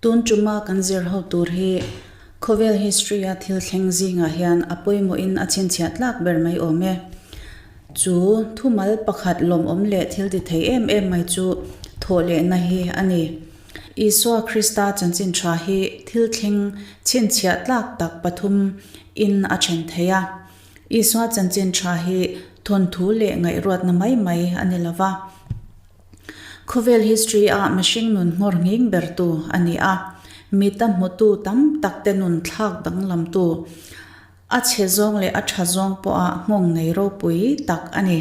Tun tuma kan zir ho tur hi khawvel history a thil thleng zingah hian a pawimawhin a chhinchhiah tlak ber mai awm e. Chu thumal pakhat lawmawm leh thil ti thei em em mai chu thawhlehna hi a ni. Isua Krista chanchin tha hi thil thleng chhinchhiah tlak tak pathum in a then thei a. Isua chanchin tha hi thawnthu leh ngaihruatna mai mai a ni lo va. Khawvel history ah mihring nun nghawr nghing ber tu a ni a, mita hmutu tam tak te nun thlak danglam tu, a chhe zawng leh a tha zawng pawha nghawng nei ropui tak a ni.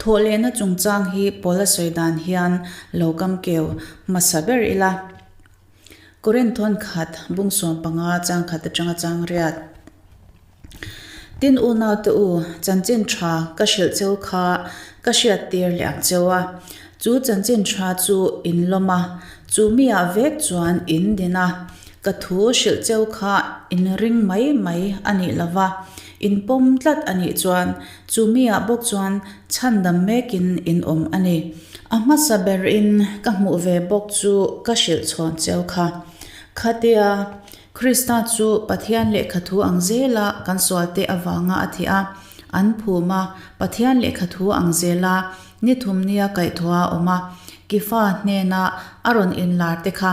Thawhlehna chungchang hi Paula sawi dan hian lo kam keu hmasa ber ila. Korinthon khat bung 15 chang khat atanga chang riat. Tin unaute u, chanchin tha ka hrilh cheu kha ka hriat tir leh ang cheu a. Chu chanchin tha chu in lawm a, chu mi ah vek chuan in din a. Ka thu hrilh cheu kha in ring mai mai a nih lova, in pawm tlat a nih chuan chu mi ah bawk chuan chhandam mekin in awm a ni. A hmasa berin ka hmuh ve bawk chu ka hrilh chhawn cheu kha. Khatia Krista chu Pathian lehkhathu ang zela kan sualte avanga a thih a, an phum a, Pathian lehkhathu ang zela ni thum nia kaihthawh a awm a, Kifa hnena a rawn inlar te kha.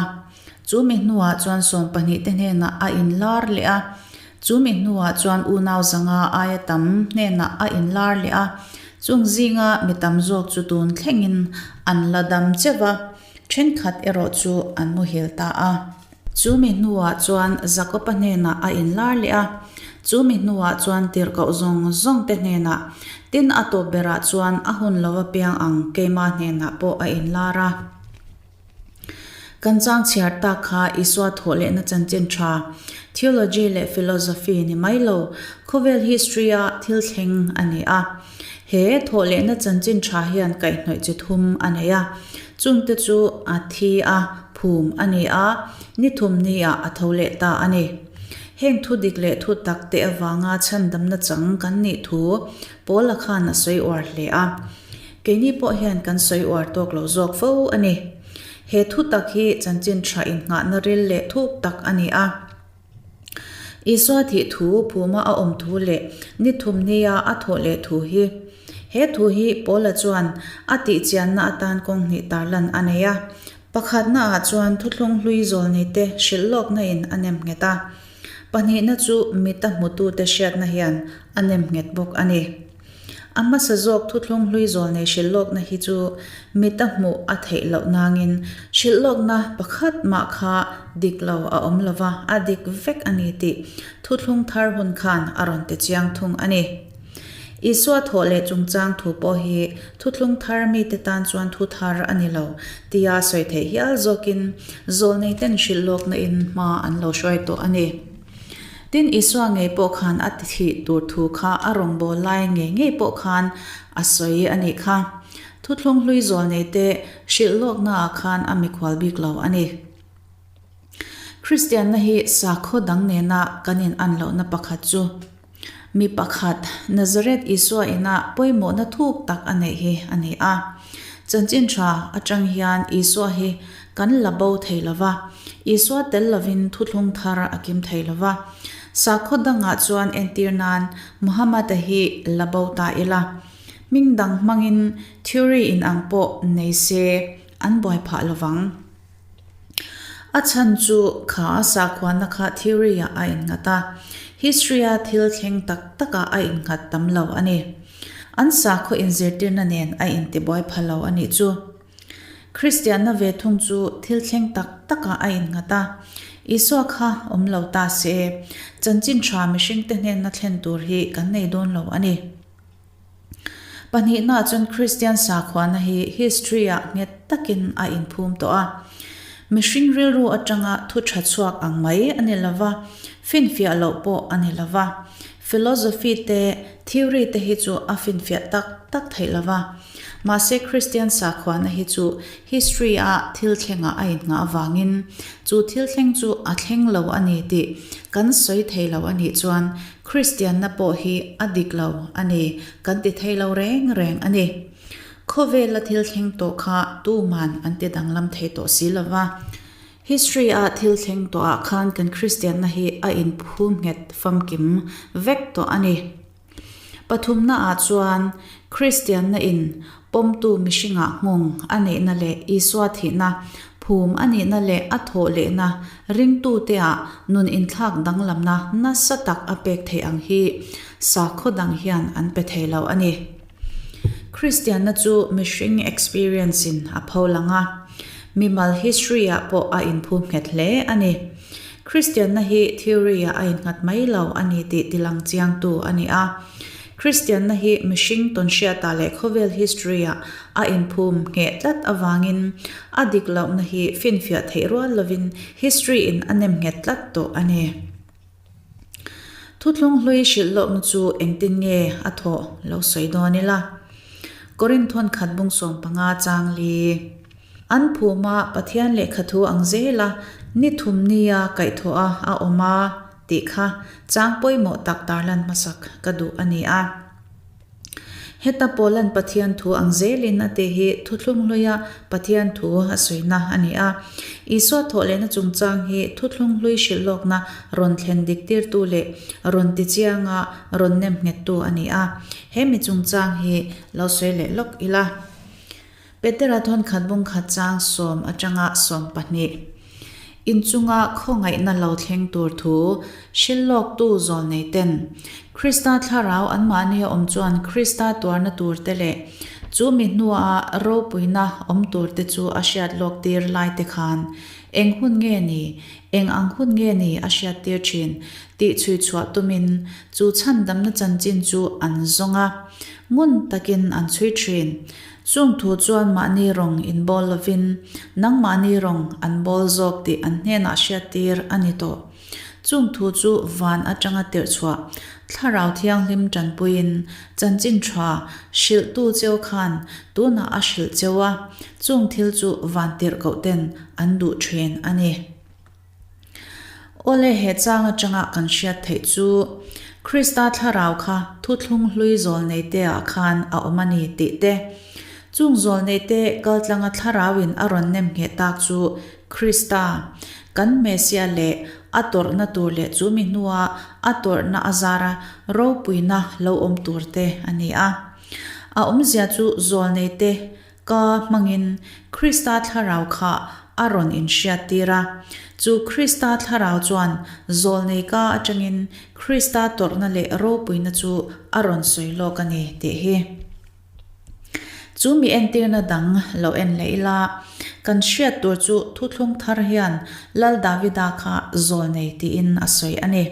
Chu mi hnuah chuan 12 te hnenah a inlar leh a, chu mi hnuah chuan unau zanga aia tam hnenah a inlar leh a, chung zinga mi tam zawk chu tun thlengin an la dam cheuh va, thenkhat erawh chu an muhil ta a. Chu mi hnuah chuan Jakoba hnenah a inlar leh a, chu mi hnuah chuan tirhkoh zawng zawng te hnenah, tin a tawp berah chuan a hun lo apiang ang keimah hnenah pawh a inlar a. Kan chang chhiar tak kha Isua thawh lehna chanchin tha, theology leh philosophy ni mai lo, khawvel history a thil thleng a ni a. He thawh lehna chanchin tha hian kaihhnawih chi thum a nei a, chungte chu a thi a, phum a ni a, ni thum niah a tho leh ta a ni. Heng thu dik leh thu tak te avanga chhandamna chang kan nih thu Paula khan a sawi uar hle a. Keini pawh hian kan sawi uar tawk lo zawk fo a ni. He thu tak hi chanchin tha innghahna ril leh thuk tak a ni a. Isua thih thu phuma a awm thu leh ni thum nia a thawh leh thu hi. He thu hi Paula chuan a tihchianna atan kawng hnih tarlan a nei a. Pakhatna ah chuan thuthlung hlui zawlnite hrilh lawkna in a nem nghet a. Pahnihna chu mita hmutute hriatna hian a nem nghet bawk a ni. A hmasa zawk thuthlung hlui zawlnei hrilh lawkna hi chu mita hmuh a theih loh nangin hrilh lawkna pakhat mah kha dik lo a awm lo va, a dik vek a ni tih thuthlung thar hun khan a rawn ti chiang thung a ni. Isua thawh leh chungchang thu pawh hi thuthlung thar mite tan chuan thu thar a ni lo tia sawi theih hial zawkin zawlnei ten hrilh lawkna in hma an lo hruai tawh a ni. Tin, Isua ngei pawh khan a thih tur thu kha a rawngbâwl lai ngei ngei pawh khan a sawi a nih kha. Thuthlung hlui zawl neite hrilh lawknaah khan a mikhual bik lo a ni. Kristianna hi sakhaw dang nena kan in-an lohna pakhat chu mi pakhat, Nazareth Isua ina pawimawhna thuk tak a neih hi a ni a. Chanchin tha atang hian Isua hi kan la bo thei lo va, Isua tel lovin thuthlung thar a kim thei lo va. Sakhaw dangah chuan entir nan Muhammad-a hi la bo ta ila, hming dang hmangin theory inang pawh nei se an buai phah lo vang. A chhan chu kha sakhuana kha theory-ah a innghat a, history-a thil thleng tak takah a innghat tam lo a ni. An sakhaw inzirtirna nen a intibuai pha lo a nih chu. Kristianna ve thung chu thil thleng tak takah a innghat a, Isua kha awm lo ta se, chanchin tha mihringte hnenna thlen tur hi kan nei dawn lo a ni. Pahnihnaah chuan Kristian sakhuana hi history-ah nghet takin a inphum tawh a. Mihring rilru atanga thu tha chhuak ang mai a ni lo va, finfiah loh pawh a ni lo va. Philosophy te, theory te hi chu a finfiah tak tak theih lo va. Mahse Kristian sakhuana hi chu history-a thil thlengah a innghah avangin chu thil thleng chu a thleng lo a ni tih kan sawi thei lo a nih chuan Kristianna pawh hi a dik lo a ni kan ti thei lo reng reng a ni. Khawvela thil thleng tawh kha tuman an ti danglam thei tawh si lo va. History a thil thleng tawh ah khan kan Kristianna hi a inphum nghet famkim vek tawh a ni. Pathumna ah chuan Kristianna in pawmtu mihringah nghawng a neihna leh Isua thihna, phum a nihna leh a thawh lehna ringtute ah nun inthlak danglamna nasa tak a pek theih ang hi sakhaw dang hian an pe thei lo a ni. Kristianna chu mihring experience in a pho lang a, mimal history ah pawh a inphu nghet hle a ni. Kristianna hi theory ah a innghat mai lo a ni tih tilang chiangtu a ni a. Kristianna hi mihring tawnhriatah leh khawvel history ah a inphum ngheh tlat avangin a dik lohna hi finfiah theih rual lovin history in a nem nghet tlat tawh a ni. Thuthlung hlui hrilh lohna chu engtin nge a thawh lo sawi dawn ila? Korinth hawn khat bung 15 chang li. An phuma Pathian lehkha thu ang zela ni thum nia kaihthawh a a awm a tih kha chang pawimawh tak tarlan hmasak ka duh a ni a. Heta Paulan Pathian thu ang zelin a tih hi thuthlung hluia Pathian thu a sawina a ni a. Isua thawhlehna chungchang hi thuthlung hlui hrilh lawkna rawn thlen dik tirtu leh rawn ti chianga rawn nem nghettu a ni a. He mi chungchang hi lo sawi leh lawk ila. Petera thawnkhat bungkhat chang sawm atanga 12. Inchunga khawngaihna lo thleng tur thu hrilhlawktu zawlnei ten Krista thlarau anmahni a awm chuan Krista tuarna tur te leh chu mi hnua ropuina awm tur te chu a hriat lawk tir lai te khan eng hun nge ni, eng ang hun nge ni a hriat tir thin tih chhui chhuah tumin chu chhandamna chanchin chu an zawng a, ngun takin an chhui thin. Chung thu chuan mahni rawng inbawl lovin nangmahni rawng an bawl zawk tih an hnenah hriattir a ni tawh. Chung thu chu van atanga tirh chhuah Thlarau Thianghlim tanpuiin chanchin tha hrilhtu cheu khan tunah a hrilh cheu a, chung thil chu van tirh koh ten an duh thin a ni. Awle he chang atanga kan hriat theih chu Krista thlarau kha thuthlung hlui zawlnei te ah khan a awm a ni tih te, chung zawlnei te kaltlanga thlarauin a rawn nem ngheh tak chu Krista, kan Messiah leh a tawrhna tur leh chu mi hnua a tawrhna a zara ropuina lo awm tur te a ni a. A awmzia chu zawlnei te Ka hmangin Krista thlarau kha a rawn inhriattir a. Chu Krista thlarau chuan zawlnei ka atangin Krista tawrhna leh ropuina chu a rawn sawi lawk a ni tih hi. Chu mi entirna dang lo en leh ila, kan hriat tur chu thuthlung thar hian Lal Davida kha zawlnei tiin a sawi a ni.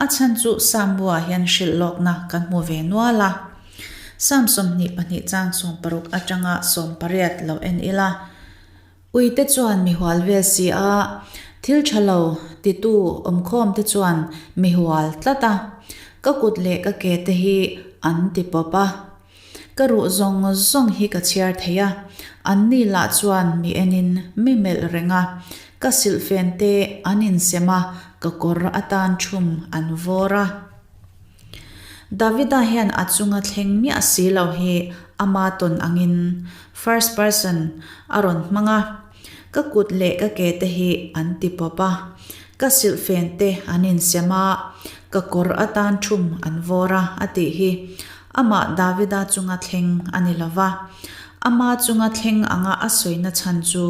A chhan chu Samua hian hrilh lawkna kan hmu ve nual a. Psalm 22 chang 60 atanga 18 lo en ila, Uite chuan mi hual vel si a, thil tha lo titu awmkhawm te chuan mi hual tlat a, ka kut leh ka ke te hi an ti pawp a. Ka ruh zawng zawng hi ka chhiar thei a, anni lah chuan mi enin mi melh reng a, ka silhfen te an insem a, ka kawr atan thum an vawr a. Davida hian a chunga thleng miah si lo hi ama tawn angin first person a rawn hmang a, ka kut leh ka ke te hi an ti pawp a, ka silhfen te an insem a, ka kawr atan thum an vawr a a tih hi amah Davida chunga thleng a ni lo va. Ama chunga thleng anga a sawina chhan chu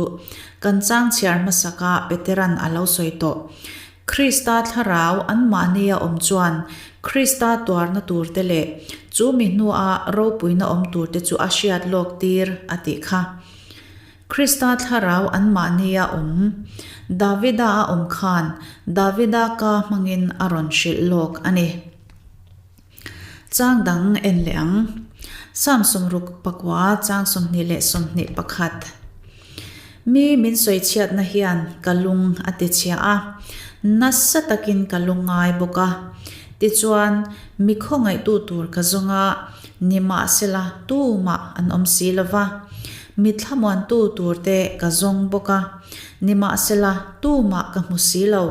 kan chang chhiar hmasaka Petera'n a lo sawi tawh. Krista thlarau anmahni a awm chuan Krista tuarna turte leh chu mi hnua ropuina awm turte chu a hriat lawk tir a tih kha. Krista thlarau anmahni a awm Davida a awm khan Davida ka hmangin a rawn hrilh lawk a ni. Chang dang en leh ang. Psalm 69 chang 21. Mi min sawi chhiatna hian ka lung a ti chhia a, nasa takin ka lung ngai bawk a. Tichuan, mi khawngaihtu tur ka zawng a, nimahsela tumah an awm si lo va. Mi thlamuantu turte ka zawng bawk a, nimahsela tumah ka hmu si lo.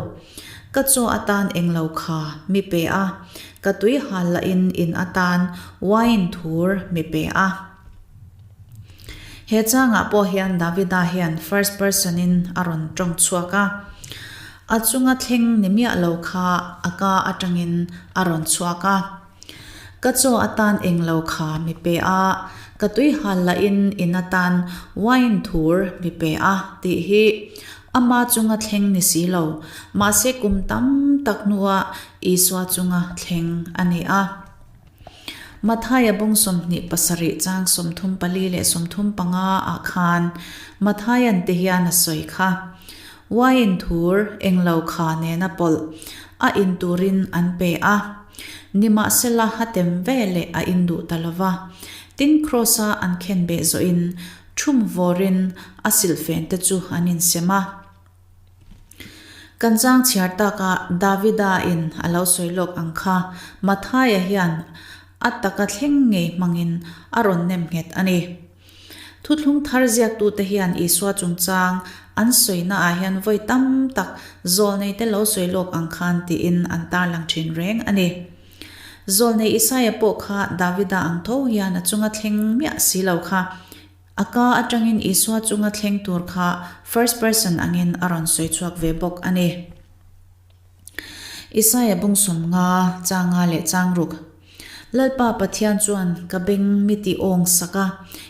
Ka chaw atan englo kha mi pe a, ka tui hal lahin in atan wine thur mi pe a. He changah pawh hian Davida hian first person in a rawn tawng chhuak a. A chunga thleng ni miah lo kha a ka atangin a rawn chhuak a. Ka chaw atan eng lo kha mi pe a, ka tui hal lahin in atan wine thur mi pe a tih hi ama chunga thleng ni si lo, mahse kum tam tak hnua Isua chunga thleng a ni a. Mathaia bung 27 chang 34 leh 35 ah khan Mathaia'n ti hian a sawi kha, Wine thur eng lo kha nena pawlh a in turin an pe a. Nimahsela a tem ve leh a in duh ta lo va. Tin Kraws-a an khen beh zawhin thum vawrin a silhfen te chu an insem a. Kan chang chhiar taka Davida in a lo sawi lawk ang kha Mathaia hian a taka thleng ngei hmangin a rawn nem nghet a ni. Thuthlung thar ziaktute hian Isua chungchang an sawinaah hian vawi tam tak zawlneite lo sawi lawk ang khan tiin an tarlang thin reng a ni. Zawlnei Isaia pawh kha Davida ang tho hian a chunga thleng miah si lo kha a ka atangin Isua chunga thleng tur kha first person angin a rawn sawi chhuak ve bawk a ni. Isaia bung 50 chang nga leh chang ruk. Lalpa Pathian chuan ka beng mi ti awng sak a,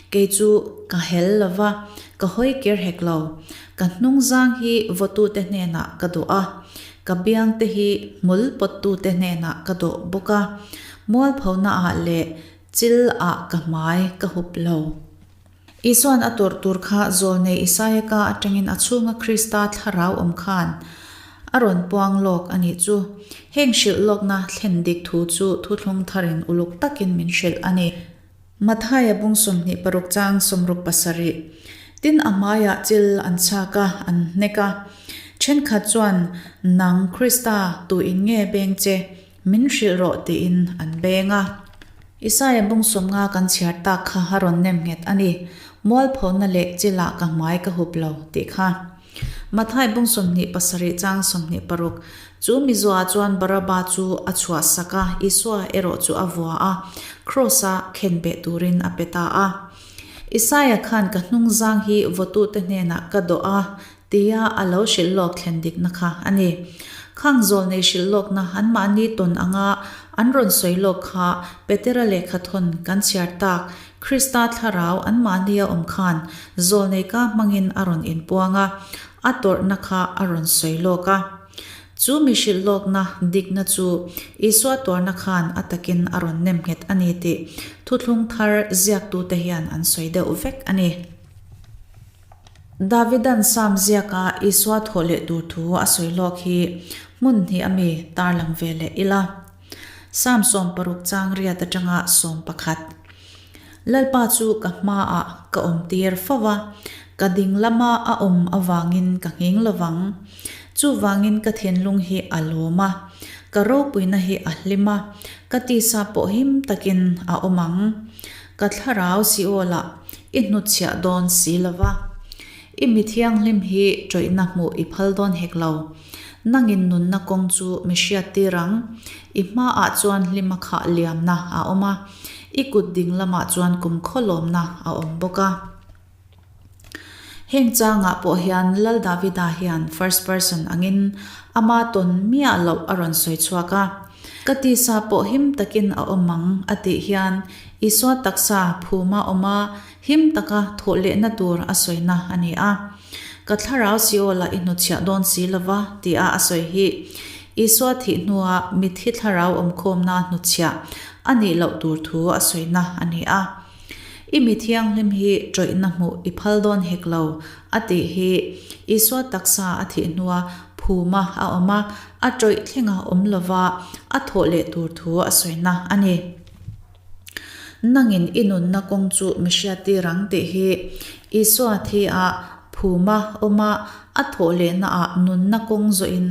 kei chu ka hel lo va, ka hawi ker hek lo. Ka hnungzang hi vawtute hnenah ka dawh a, ka biangte hi hmul pawttute hnenah ka dawh bawk a, mualphonaah leh chil ah ka hmai ka hup lo. Isua'n a tawrh tur kha zawlnei Isaia ka atangin a chhunga Krista thlarau awm khan a rawn puang lawk a nih chu. Heng hrilh lawkna thlen dik thu chu thuthlung tharin uluk takin min hrilh a ni. Mathaia bung 26 chang 67. Tin a hmaiah chil an chhak a, an hnek a. Thenkhat chuan, Nang Krista, tuin nge beng che? Min hrilh rawh tiin an beng a. Isaia bung 50 kan chhiar tak kha a rawn nem nghet a ni. Mualphona leh chilah ka hmai ka hup lo tih kha. Mathai bung 27 chang 26 Chu Mizua chuan Baraba chu a chhuah sak a, Isua erawh chu a vua a, Kraws-a khen beh turin a pe ta a. Isaia khan ka hnungzang hi vawtute hnenah ka dawh a Tia a lo hrilh lawk thlen dikna kha a ni. Khang zawlnei hrilh lawkna anmahni tawn anga an rawn sawi lawk kha Petera lehkha thawn kan chhiar tak Krista thlarau anmahnia awm khan zawlnei ka hmangin a rawn inpuang a, a tawrhna kha a rawn sawi lawk a. Chu mi hrilh lawkna dikna chu Isua tuarna khan a takin a rawn nem nghet a ni tih thuthlung thar ziaktute hian an sawi deuh vek a ni. Davida'n Salm ziaka Isua thawh leh tur thu a sawi lawk hi hmun hnih a mi tarlang ve leh ila. Salm 60 chang riat atanga 11. Lalpa chu ka hmaah ka awm tir fo va, ka ding lama a awm avangin ka nghing lovang. Chuvangin ka thinlung hi a lawm a, ka ropuina hi a hlim a, ka tisa pawh him takin a awm ang. Ka thlarau Seol-ah I hnutchhiah dawn si lo va, i mi thianghlim hi ṭawihna hmuh i phal dawn hek lo. Nangin nunna kawng chu mi hriattir ang. I hmaah chuan hlima khah liamna a awm a, i kut ding lamah chuan kumkhaw lawmna a awm bawk a. Heng changah pawh hian Lal Davida hian first person angin ama tawn miah loh a rawn sawi chhuak a. Ka tisa pawh him takin a awm ang a tih hian Isua taksa phuma awma him taka thawh lehna tur a sawina a ni a. Ka thlarau Seol-ah i hnutchhiah dawn si lova tia a sawi hi Isua thih hnua mitthi thlarau awmkhawmna hnutchhiah a nih loh tur thu a sawina a ni a. I mi thianghlim hi ṭawihna hmuh i phal dawn hek lo, a tih hi. Isua taksa a thih hnua phuma a awm a, a ṭawih thlenga awm lova a thawh leh tur thu a sawina a ni. Nangin i nunna kawng chu mi hriattir ang tih hi Isua thi a phuma awm a, a thawh lehnaah nunna kawng zawhin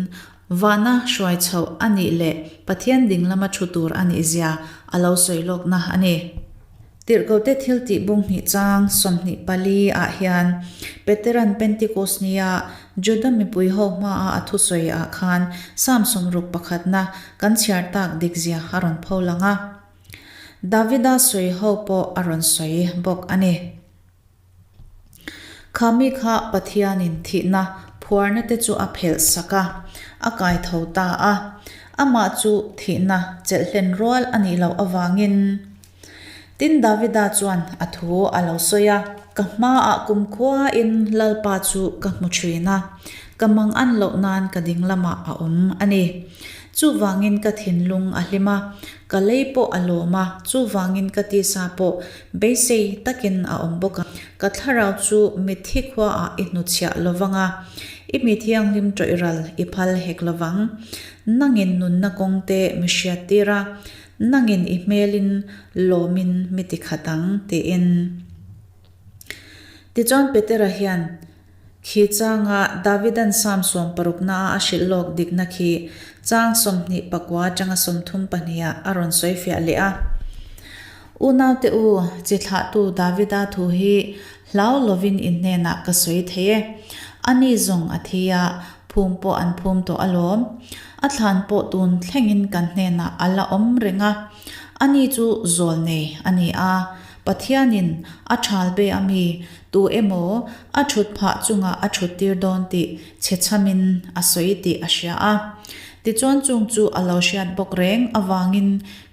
vana hruai chhoh a nih leh Pathian ding lama thu tur a nih zia a lo sawi lawkna a ni. Tirhkote thiltih bung hnih chang 24 ah hian Peteran Pentikos nia Juda mipui ho hmaa a thusawi ah khan Salm 60 pakhatna kan chhiar tak dik zia a rawn pho lang a. Davida sawi ho pawh a rawn sawi bawk a ni. Kha mi kha Pathianin thihna phuarna te chu a phelh sak a, a kai tho ta a. Amah chu thihna chelh hlen rual a nih loh avangin. Tin, Davida chuan a thu a lo sawi a. Ka hmaah kumkhuain Lalpa chu ka hmu thin a, ka mang an loh nan ka ding lamah a awm a ni. Chuvangin ka thinlung a hlim a, ka lei pawh a lawm a, chuvangin ka tisa pawh beisei takin a awm bawk a. Ka thlarau chu mitthi khuaah i hnuchhiah lovang a, i mi thianghlim tawih ral i phal hek lovang. Nangin nunna kawngte mi hriattir a, Nangin i hmelin lawmin mi ti khat ang, tiin. Tichuan Petera hian, Khi changa Davidan Psalm sawmparuknaa a hrilh lawk dikna khi chang 24 atanga 32ah a rawn sawi fiah leh a. Unaute u, chi thlahtu Davida thu hi hlau lovin in hnenah ka sawi thei e. Ani zawng a thi a, Phum pawh an phum tawh alawm. A thlan pawh tun thlengin kan hnenah a la awm reng a. Ani chu zawl nei a ni a. Pathianin a thal be a mi tu emaw a thut phah chungah a thut tir dawn tih chhechhamin a sawi tih a hria a. Tichuan chung chu a lo hriat bawk reng avangin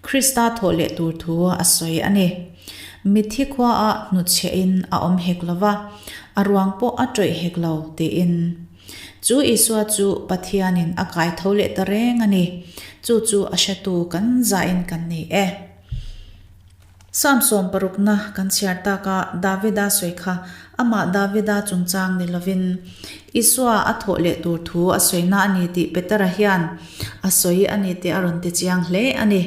Krista thawh leh tur thu a sawi a ni. Mitthi khuaah hnutchhiahin a awm hek lo va, a ruang pawh a tawih hek lo tiin. Chu Isua chu Pathianin a kai tho leh ta reng a ni. Chu chu a hretu kan zahin kan ni e. Psalm sawmparukna kan chhiar taka Davida sawi kha amah Davida chungchang ni lovin Isua a thawh leh tur thu a sawina a ni tih Petera hian a sawi a ni tih a rawn ti chiang hle a ni.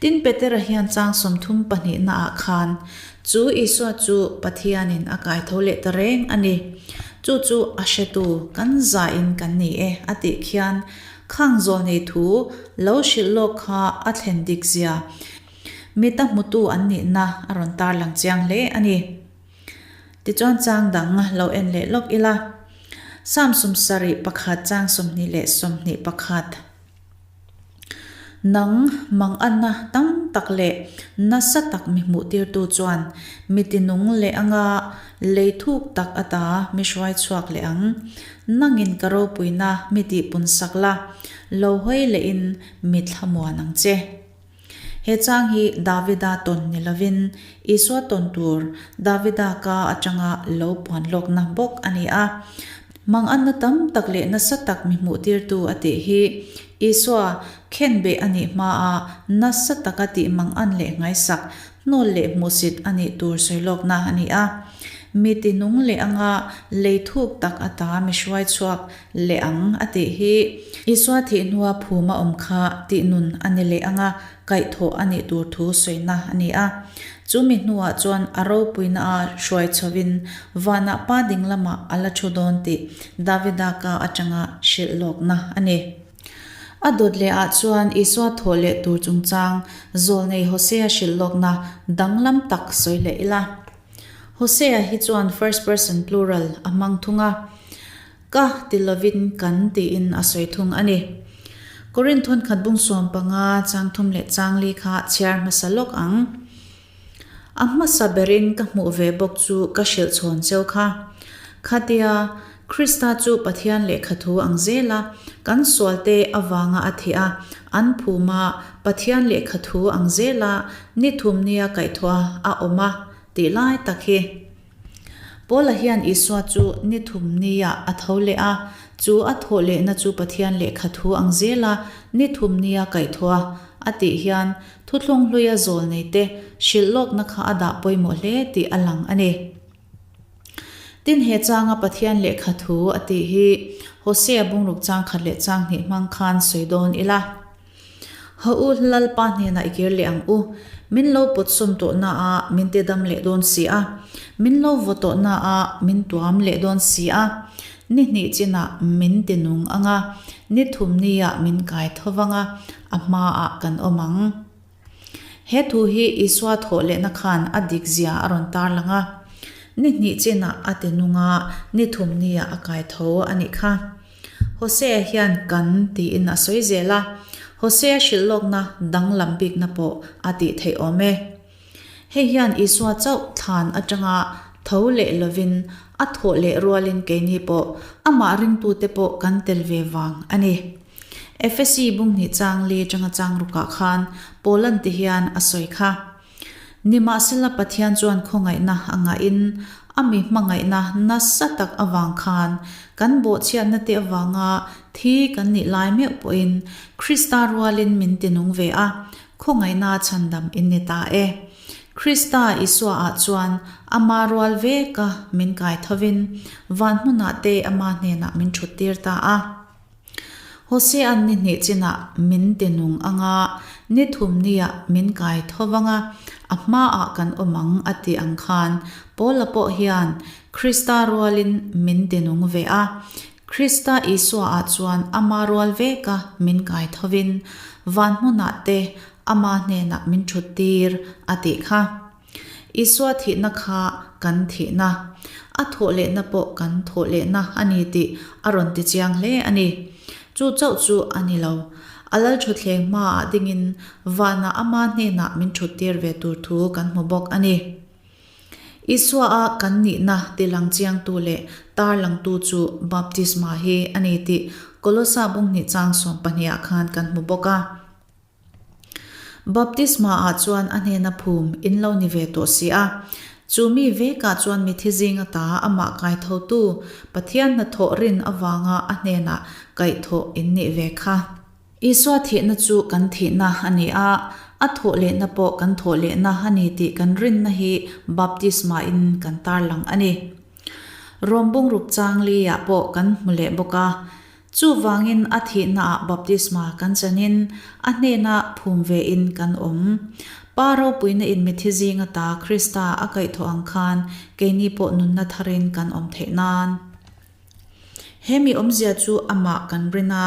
Tin, Petera hian chang 32 naah khan, Chu Isua chu Pathianin a kai tho leh ta reng a ni. Chu chu a hretu kan zain kan ni e, a tih khian khang zawlnei thu lo hrilh lawk kha a thlen dik zia mita hmutu an nihna a rawn tarlang chiang hle a ni. Tichuan chang dang lo en leh lawk ila. Psalm 71 chang 20 21. Nang manganna tam tak leh nasa tak mi hmuhtirtu chuan mi tinung leh anga lei thuk tak ata mi hruai chhuak leh ang. Nangin ka ropuina mi tihpun sak la, lo hawi lehin mi thlamuan ang che. He chang hi Davida tawn ni lovin Isua tawn tur Davida ka atanga lo puan lawkna bawk a ni a. Manganna tam tak leh nasa tak mi hmuhtirtu a tih hi Isua khenbeh a nih hmaa nasa taka tih mangan leh ngaisak, hnawl leh hmuhsit a nih tur sawi lawkna a ni a. Mi tinung leh anga lei thuk tak ata mi hruai chhuak leh ang a tih hi Isua thih hnua phum a awm kha tih nun a ni leh anga kaihthawh a nih tur thu sawina a ni a. Chu mi hnuah chuan a ropuina a hruai chhovin vanah pa ding lamah a la thu dawn tih Davida ka atanga hrilh lawkna a ni. A dawt leh ah chuan Isua thawh leh tur chungchang zawlnei Hosea hrilh lawkna danglam tak sawi leh ila. Hosea hi chuan first person plural a hmang thung a, Ka ti lovin kan tiin a sawi thung a ni. Korinth thawnkhat bung 15 chang thum leh chang li kha chhiar hmasa lawk ang. A hmasa berin ka hmuh ve bawk chu ka hrilh chhawn cheu kha. Khatia Krista chu Pathian lehkha thu ang zela kan sualte avanga a thih a, an phum a, Pathian lehkha thu ang zela ni thum nia kaihthawh a awm a tih lai tak hi. Paula hian Isua chu ni thum nia a tho leh a, chu a thawh lehna chu Pathian lehkha thu ang zela ni thum nia kaihthawh a a tih hian thuthlung hluia zawl neite hrilh lawkna kha a dah pawimawh hle tih a lang a ni. Tin, he changa Pathian lehkha thu a tih hi Hosea bungruk chang khat leh chang hnih hmang khan sawi dawn ila. Haw u, Lalpa hnenah i kir leh ang u. Min lo pawt sawm tawh naah min ti dam leh dawn si a. Min lo vaw tawh naah min tuam leh dawn si a. Ni hnih chinah min ti nung ang a, ni thum niah min kai tho vang a, a hmaah kan awm ang. He thu hi Isua thawh lehna khan a dik zia a rawn tarlang a. Ni hnih chinah a ti nung a, ni thum niah a kai tho a nih kha. Hosea hian kan tiin a sawi zel a, Hosea hrilh lawkna danglam bikna pawh a tih theih awm e. Hei hian Isua chauh thlan atanga. tho leh lovin a thawh leh rualin keini pawh amah ringtute pawh kan tel ve vang a ni. Efesi bunghnih chang li atanga chang rukah khan Paulan ti hian a sawi kha. Nimahsela Pathian chuan khawngaihna a ngahin a mi hmangaihna nasa tak avang khan kan bawhchhiatna te avanga thi kan nih lai meuh pawhin Krista rualin min tinung ve a, khawngaihna chhandam in ni ta e. Krista Isua ah chuan ama rual veka min kai thovin van hmunah te ama hnenah min thuttir ta a. Hosea'n ni hnih chinah min ti nung ang a, ni thum niah min kai tho vang a, a hmaah kan awm ang a tih ang khan Paula pawh hian Krista rualin min ti nung ve a. Krista Isuaah chuan ama rual veka min kai thovin van hmunah te ama hnenah min thuttir a tih kha. Isua thihna kha kan thihna, a thawhlehna pawh kan thawhlehna a ni tih a rawn ti chiang hle a ni. Chu chauh chu a ni lo. A Lalṭhutthleng hmaah dingin vanah ama hnenah min ṭhuttir ve tur thu kan hmu bawk a ni. Isua a kan nihna tilang chiangtu leh tarlangtu chu baptisma hi a ni tih Kolosa bunghnih chang sawmpahnih ah khan kan hmu bawk a. Baptisma ah chuan a hnena phum in lo ni ve tawh si a. Chu mi vekah chuan mithi zing ata amah kaithotu Pathian hnathawh rin avanga a hnenah kaihthawh in nih ve kha. Isua thihna chu kan thihna a ni a, a thawh lehna pawh kan thawh lehna a ni tih kan rinna hi baptisma in kan tarlang a ni. Rom bungruk chang li ah pawh kan hmu leh bawk a. Chuvangin a thihnaah baptisma kan chanin a hnena phum vein kan awm. Pa ropuina in mithi zing ata Krista a kaihthawh ang khan keini pawh nunna tharin kan awm theih nan. He mi awmzia chu amah kan rina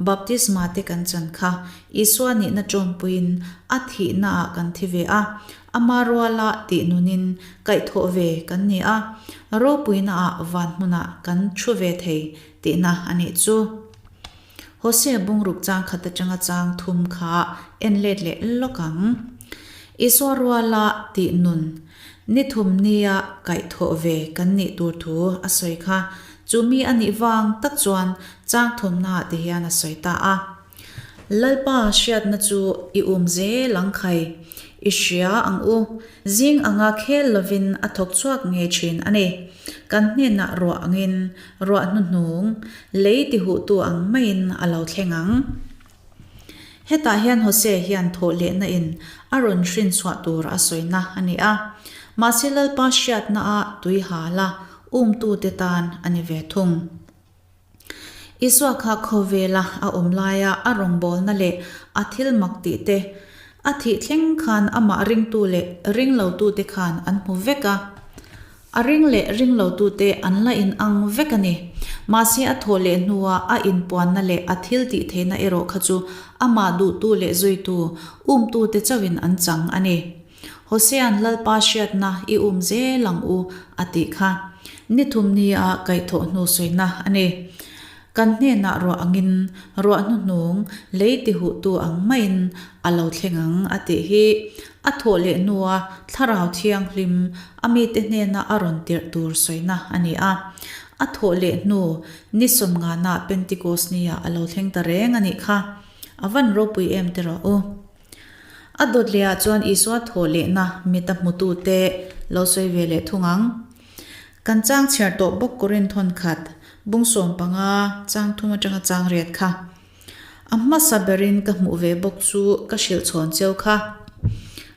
baptisma te kan chan kha Isua nihna tawmpuiin a thihnaah kan thi ve a, ama ruala tih nunin kaihthawh ve kan ni a, ropuinaah van hmunah kan thu ve thei Tihna a nih chu. Hosea bungruk chang khat atanga chang thum kha en let leh lawk ang. Isua ruala tih nun, ni thum nia kaihthawh ve kan nih tur thu a sawi kha. Chu mi a nih vang tak chuan chang thumnaah ti hian a sawi ta a. Lalpa hriatna chu i um zel ang khai, i hria ang u. Zing anga khel lovin a thawk chhuak ngei thin a ni. Kan hnenah ruah angin, ruah hnuhnung, lei tihuhtu ang maiin a lo thleng ang. Hetah hian Hosea hian thawh lehna in a rawn hrin chhuah tur a sawina a ni a. Mahse Lalpa hriatna a tui hal a, umtute tan a ni ve thung. Isua kha khawvela a awm laia a rawngbawlna leh a thil mak tih te, a thih thleng khan amah ringtu leh ringlotute khan an hmu vek a. A ring leh ringlotute an la inang vek a ni. Mahse a thawh leh hnua a inpuanna leh a thil tih theihna erawh kha chu amah duhtu leh zuitu, umtute chauhin an chang a ni. Hosea'n Lalpa hriatna i um zel ang u a tih kha. Ni thum nia kaihthawh hnu sawina a ni. Kan hnenah ruah angin ruah hnuhnung lei tihuhtu ang maiin a lo thleng ang a tih hi a thawh leh hnua Thlarau Thianghlim a mite hnena a rawn tirh tur sawina a ni a. A thawh leh hnu ni sawmngana Pentikos nia a lo thleng ta reng a nih kha. A van ropui em ti rawh u. A dawt leh ah chuan Isua thawh lehna mit a hmutute lo sawi ve leh thung ang. Kan chang chhiar tawh bawk Korin thawn khat, bung 15, chang thum atanga chang riat kha. A hmasa berin ka hmuh ve bawk chu ka hrilh chhawn cheu kha.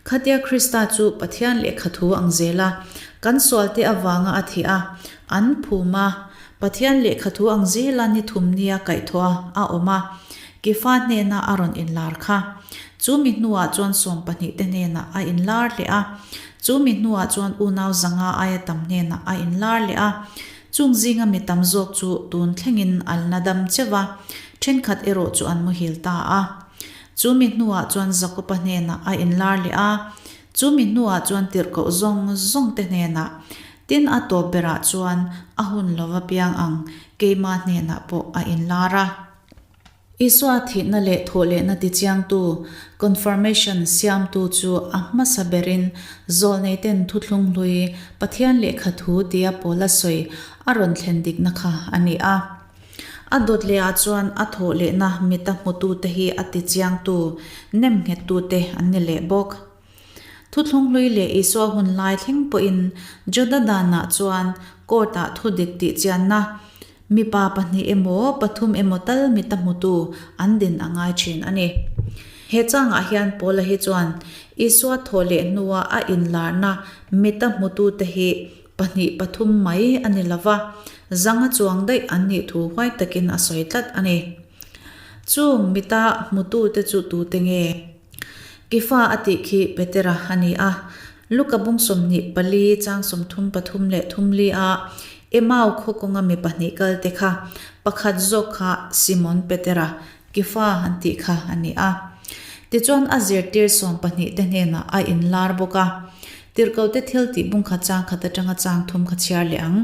Khatia Krista chu Pathian lehkha thu ang zela kan sualte avanga a thih a, an phum a, Pathian lehkha thu ang zela ni thum nia kaihthawh a awm a, Kefa hnena a rawn inlar kha. Chu mi hnuah chuan 12 te hnenah a inlar leh a. Chu mi hnuah chuan unau zanga aia tam hnenah a inlar leh a. Chung zinga mi tam zawk chu tun thlengin an la dam cheuh a, thenkhat erawh chu an muhil ta a. Chu mi hnuah chuan Jakoba hnenah a inlar leh a. Chu mi hnuah chuan tirhkoh zawng zawng te hnenah, tin a tawp berah chuan a hun lova piang ang keima hnenah pawh a inlar a. Isua thihna leh thawhlehna tichiangtu, confirmation, siamtu chu a hmasa berin zawlneiten thuthlung hlui Pathian lehkha thu tia Paula sawi a rawn thlen dikna kha a ni a. A dawt lehah chuan a thawhlehna mita hmutute hi a tichiangtu, nemnghettute an ni leh bawk. Thuthlung hlui leh Isua hun lai thleng pawhin Juda danah chuan court-ah thudik tihchianna mipa pahnih emaw pathum emaw tal mita hmutu an din a ngai thin a ni. He changah hian Paula hi chuan Isua thaw leh hnua a inlarna mita hmutute hi pahnih pathum mai a ni lova, zanga chuang daih an nih thu huai takin a sawi tlat a ni. Chung mita hmutute chu tute nge? Kifa a tih khi Petera a ni a, Luka bung 24 chang 33 leh thumli a Emau khaw kawnga mi pahnih kal te kha pakhat zawk kha Simon Petera, Kifa an tih kha a ni a. Tichuan a zirtir 12 te hnenah a inlar bawk a. Tirhkote thil tih bung khat chang khat atanga chang thum kha chhiar leh ang.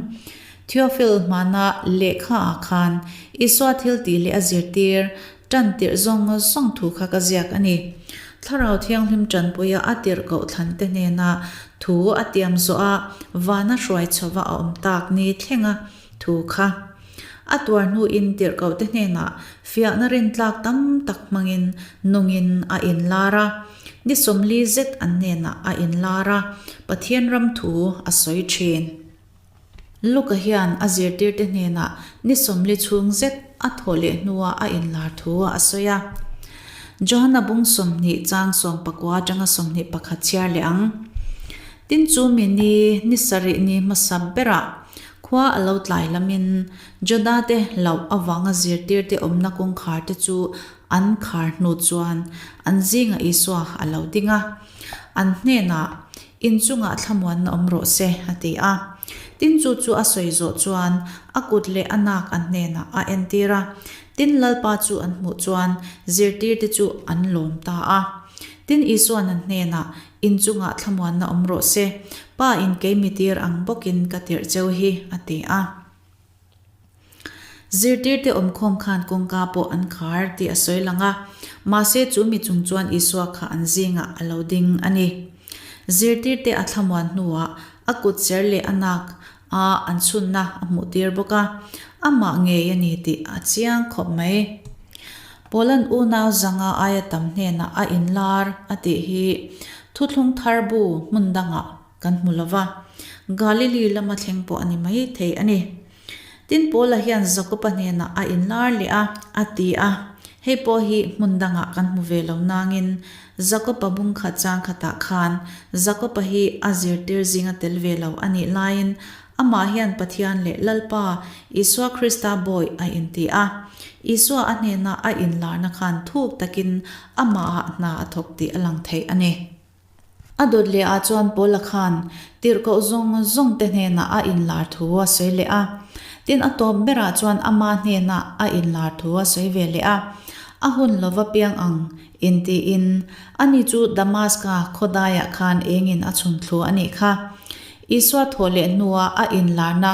Theophil hmana lehkha ah khan Isua thil tih leh a zirtir Ṭan tirh zawng zawng thu kha ka ziak a ni. Thlarau Thianghlim ṭanpuia a tirh kohthlan te hnena thu a tiam zawh a, vana hruai chhova a awm tak ni thlenga thu kha. A tuar hnuin tirhkohte hnenah fiahna rintlak tam tak hmangin nungin a inlar a. Ni 40 zet an hnenah a inlar a, Pathian ram thu a sawi ṭhin. Luka hian a zirtirte hnenah ni 40 chhung zet a thawh leh hnuah a inlar thu a sawi a. Johana bung 20 chang 19 atanga 21 chhiar leh ang. Tin chu mi ni ni sarih ni hmasa berah khua a lo tlai lamin Juda-te hlauh avanga zirtirte awmna kawngkharte chu an khar hnu chuan an zingah Isua a lo ding a. An hnenah In chungah thlamuanna awm rawh se, a ti a. Tin chu chu a sawi zawh chuan a kut leh a nak an hnenah a entir a. Tin Lalpa chu an hmuh chuan zirtirte chu an lawm ta a. Tin Isua'n an hnenah, In chungah thlamuanna awm rawh se, Pa in kei mi tir ang bawkin ka tirh cheu hi, a ti a. Zirtirte awmkhawm khan kawngka pawh an khar tih a sawi lang a, mahse chu mi chung chuan Isua kha an zingah a lo ding a ni. Zirtirte a thlamuan hnuah a kut cher leh a nak a an chhunna a hmuhtir bawk a, amah ngei a ni tih a chiang khawp mai. Paula'n unau zanga aia tam hnenah a inlar a tih hi thuthlung thar bu hmun dangah Kan hmu lo va, Galili lama thleng pawh a ni mai thei a ni. Tin, Paula hian Jakoba hnenah a inlar leh a, a ti a, hei pawh hi hmun dangah kan hmu ve lo nangin Jakoba bung khat chang khatah khan Jakoba hi a zirtir zinga tel ve lo a nih laiin amah hian Pathian leh Lalpa Isua Krista bawi a inti a. Isua a hnena a inlarna khan thuk takin amahah hna a thawk tih a lang thei a ni. A dawt leh ah chuan Paula khan tirhkoh zawng zawng te hnenah a inlar thu a sawi leh a. Tin a tawp berah chuan ama hnenah a inlar thu a sawi ve leh a. A hun lova piang ang intiin ani chu Damaska khawdaiah khan engin a chhun thlu a nih kha. Isua thawh leh hnua a inlarna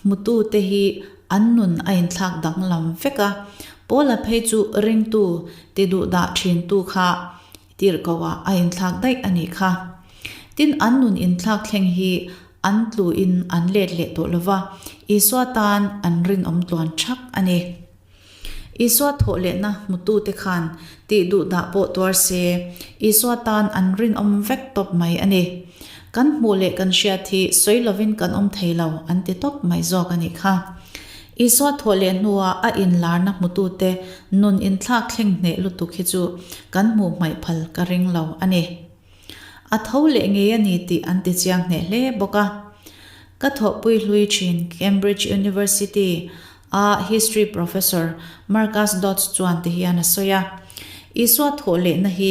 hmutute hi an nun a inthlak danglam vek a. Paula phei chu ringtu ti duhdah thintu kha Tirhkoh ah a inthlak daih a nih kha. Tin, an nun inthlak thleng hi an tluin an let leh tawh lova, Isua tan an rinawm tluan thak a ni. Isua thawh lehna hmutute khan tih duh dah pawh tuar se, Isua tan an rinawm vek tawp mai a ni. Kan hmuh leh kan hriat hi sawi lovin kan awm thei lo an ti tawp mai zawk a nih kha. Isua thawh leh hnua a inlarna hmutute nun inthlak thleng hneh lutuk hi chu kan hmuh hmaih phal ka ring lo a ni. A tho leh ngei a ni tih an ti chiang hneh hle bawk a. Ka thawhpui hlui thin Cambridge University a History Professor Marcus Dods chuan ti hian a sawi a, Isua thawh lehna hi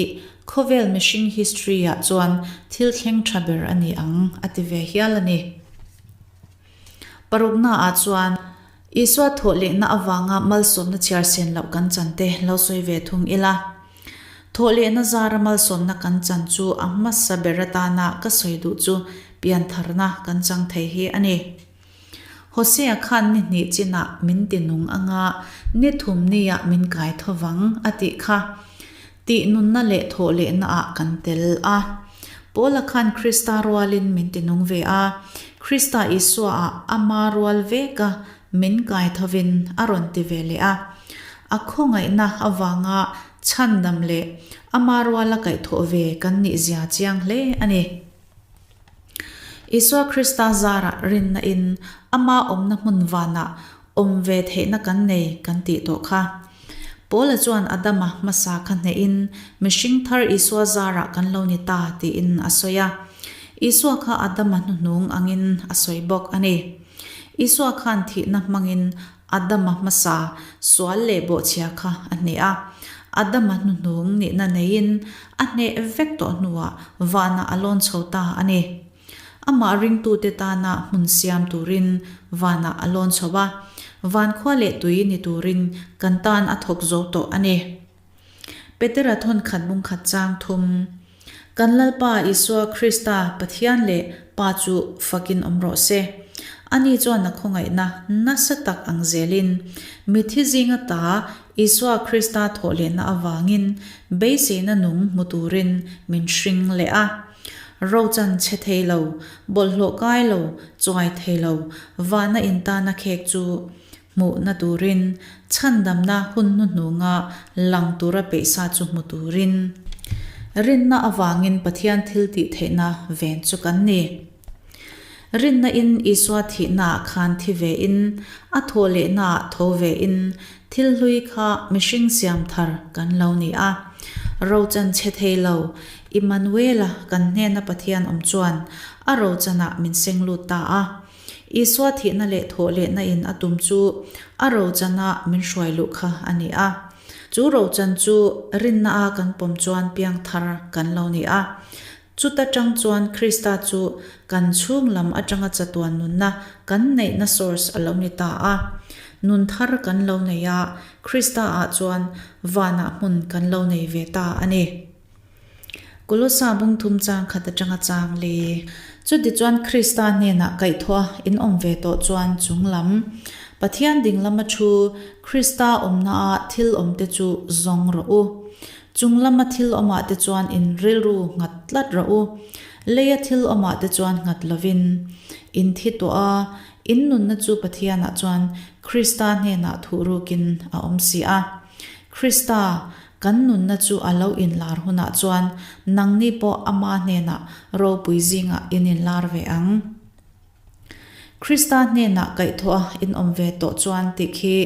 khawvel mihring history ah chuan thil thleng tha ber a ni ang a ti ve hial a ni. Paruknaah chuan Isua thawh lehna avanga malsawmna chhiar sen loh kan chan te lo sawi ve thung ila. Thawh lehna zara malsawmna kan chan chu a hmasa ber atana ka sawi duh chu piantharna kan chang thei hi a ni. Hosea khan ni hnih chinah min ti nung anga ni thum niah min kai tho vang a tih kha. Tih nunna leh thawh lehna ah kan tel a. Paula khan Krista rualin min ti nung ve a, Krista Isua ah ama rual veka min kai thovin a rawn ti ve leh a. A khawngaihna avanga chhandam leh ama ruala kaihthawh ve kan nih zia chiang hle a ni. Isua Krista zarah rinna in ama awmna hmun vanah awm ve theihna kan nei kan tih tawh kha. Paula chuan Adama hmasa kha hnehin mihring thar Isua zarah kan lo ni ta tiin a sawi a. Isua kha Adama hnuhnung angin a sawi bawk a ni. Isua khan thihna hmangin Adama hmasa sual leh bawhchhia kha a hneh a. Adama hnuhnung nihna neiin a hneh vek tawh hnuah vanah a lawn chho ta a ni. Amah ringtute tana hmun siam turin vanah a lawn chho a, van khua leh tui ni turin kan tan a thawk zo tawh a ni. Petera thawn khat bung khat chang thum. Kan Lalpa Isua Krista Pathian leh Pa chu fakin awm rawh se. Ani chuan a khawngaihna nasa tak ang zelin, mithi zinga ta Isua Krista thawhlehna avangin beiseina nung hmu turin min hring leh a. Rochan chhe thei lo, bawlhhlawh kai lo, chuai thei lo, vana intana khek chu Hmuhna turin, chhandamna hun hnuhnunga lang tura peihsa chu hmu turin. Rinna avangin Pathian thil tih theihna ven chu kan ni. Rinna in Isua thihnaah khan thi ve in, a thawh lehnaah tho ve in, thil hlui kha mihring siam thar kan lo ni a. Rochan chhe thei lo, Immanuela kan hnena Pathian awm chuan a rochanah min seng lut ta a. Isua thihna leh thawh lehna in a tum chu a rochana min hruai luh kha a ni a. Chu rochan chu rinna a kan pawm chuan piangthar kan lo ni a. Chuta tang chuan Krista chu kan chhung lam atanga chatuan nunna kan neihna source a lo ni ta a. Nun thar kan lo nei a, Krista ah chuan vanah hmun kan lo nei ve ta a ni. Kolosa bung thum chang khat atanga chang le. Chutichuan Krista hnenah kaihthawh a in awm ve tawh chuan chung lam, Pathian ding lama thu Krista awmna a thil awm te chu zawng rawh u. Chung lama thil awmah te chuan in rilru nghat tlat rawh u. Leia thil awmah te chuan nghat lovin in thi tawh a, in nunna chu Pathianah chuan Krista hnenah thuhrukin a awm si a. Krista, Kan nunna chu a lo inlar hunah chuan nangni pawh ama hnenah ropui zingah in inlar ve ang. Krista hnenah kaihthawh a in awm ve tawh chuan tih khi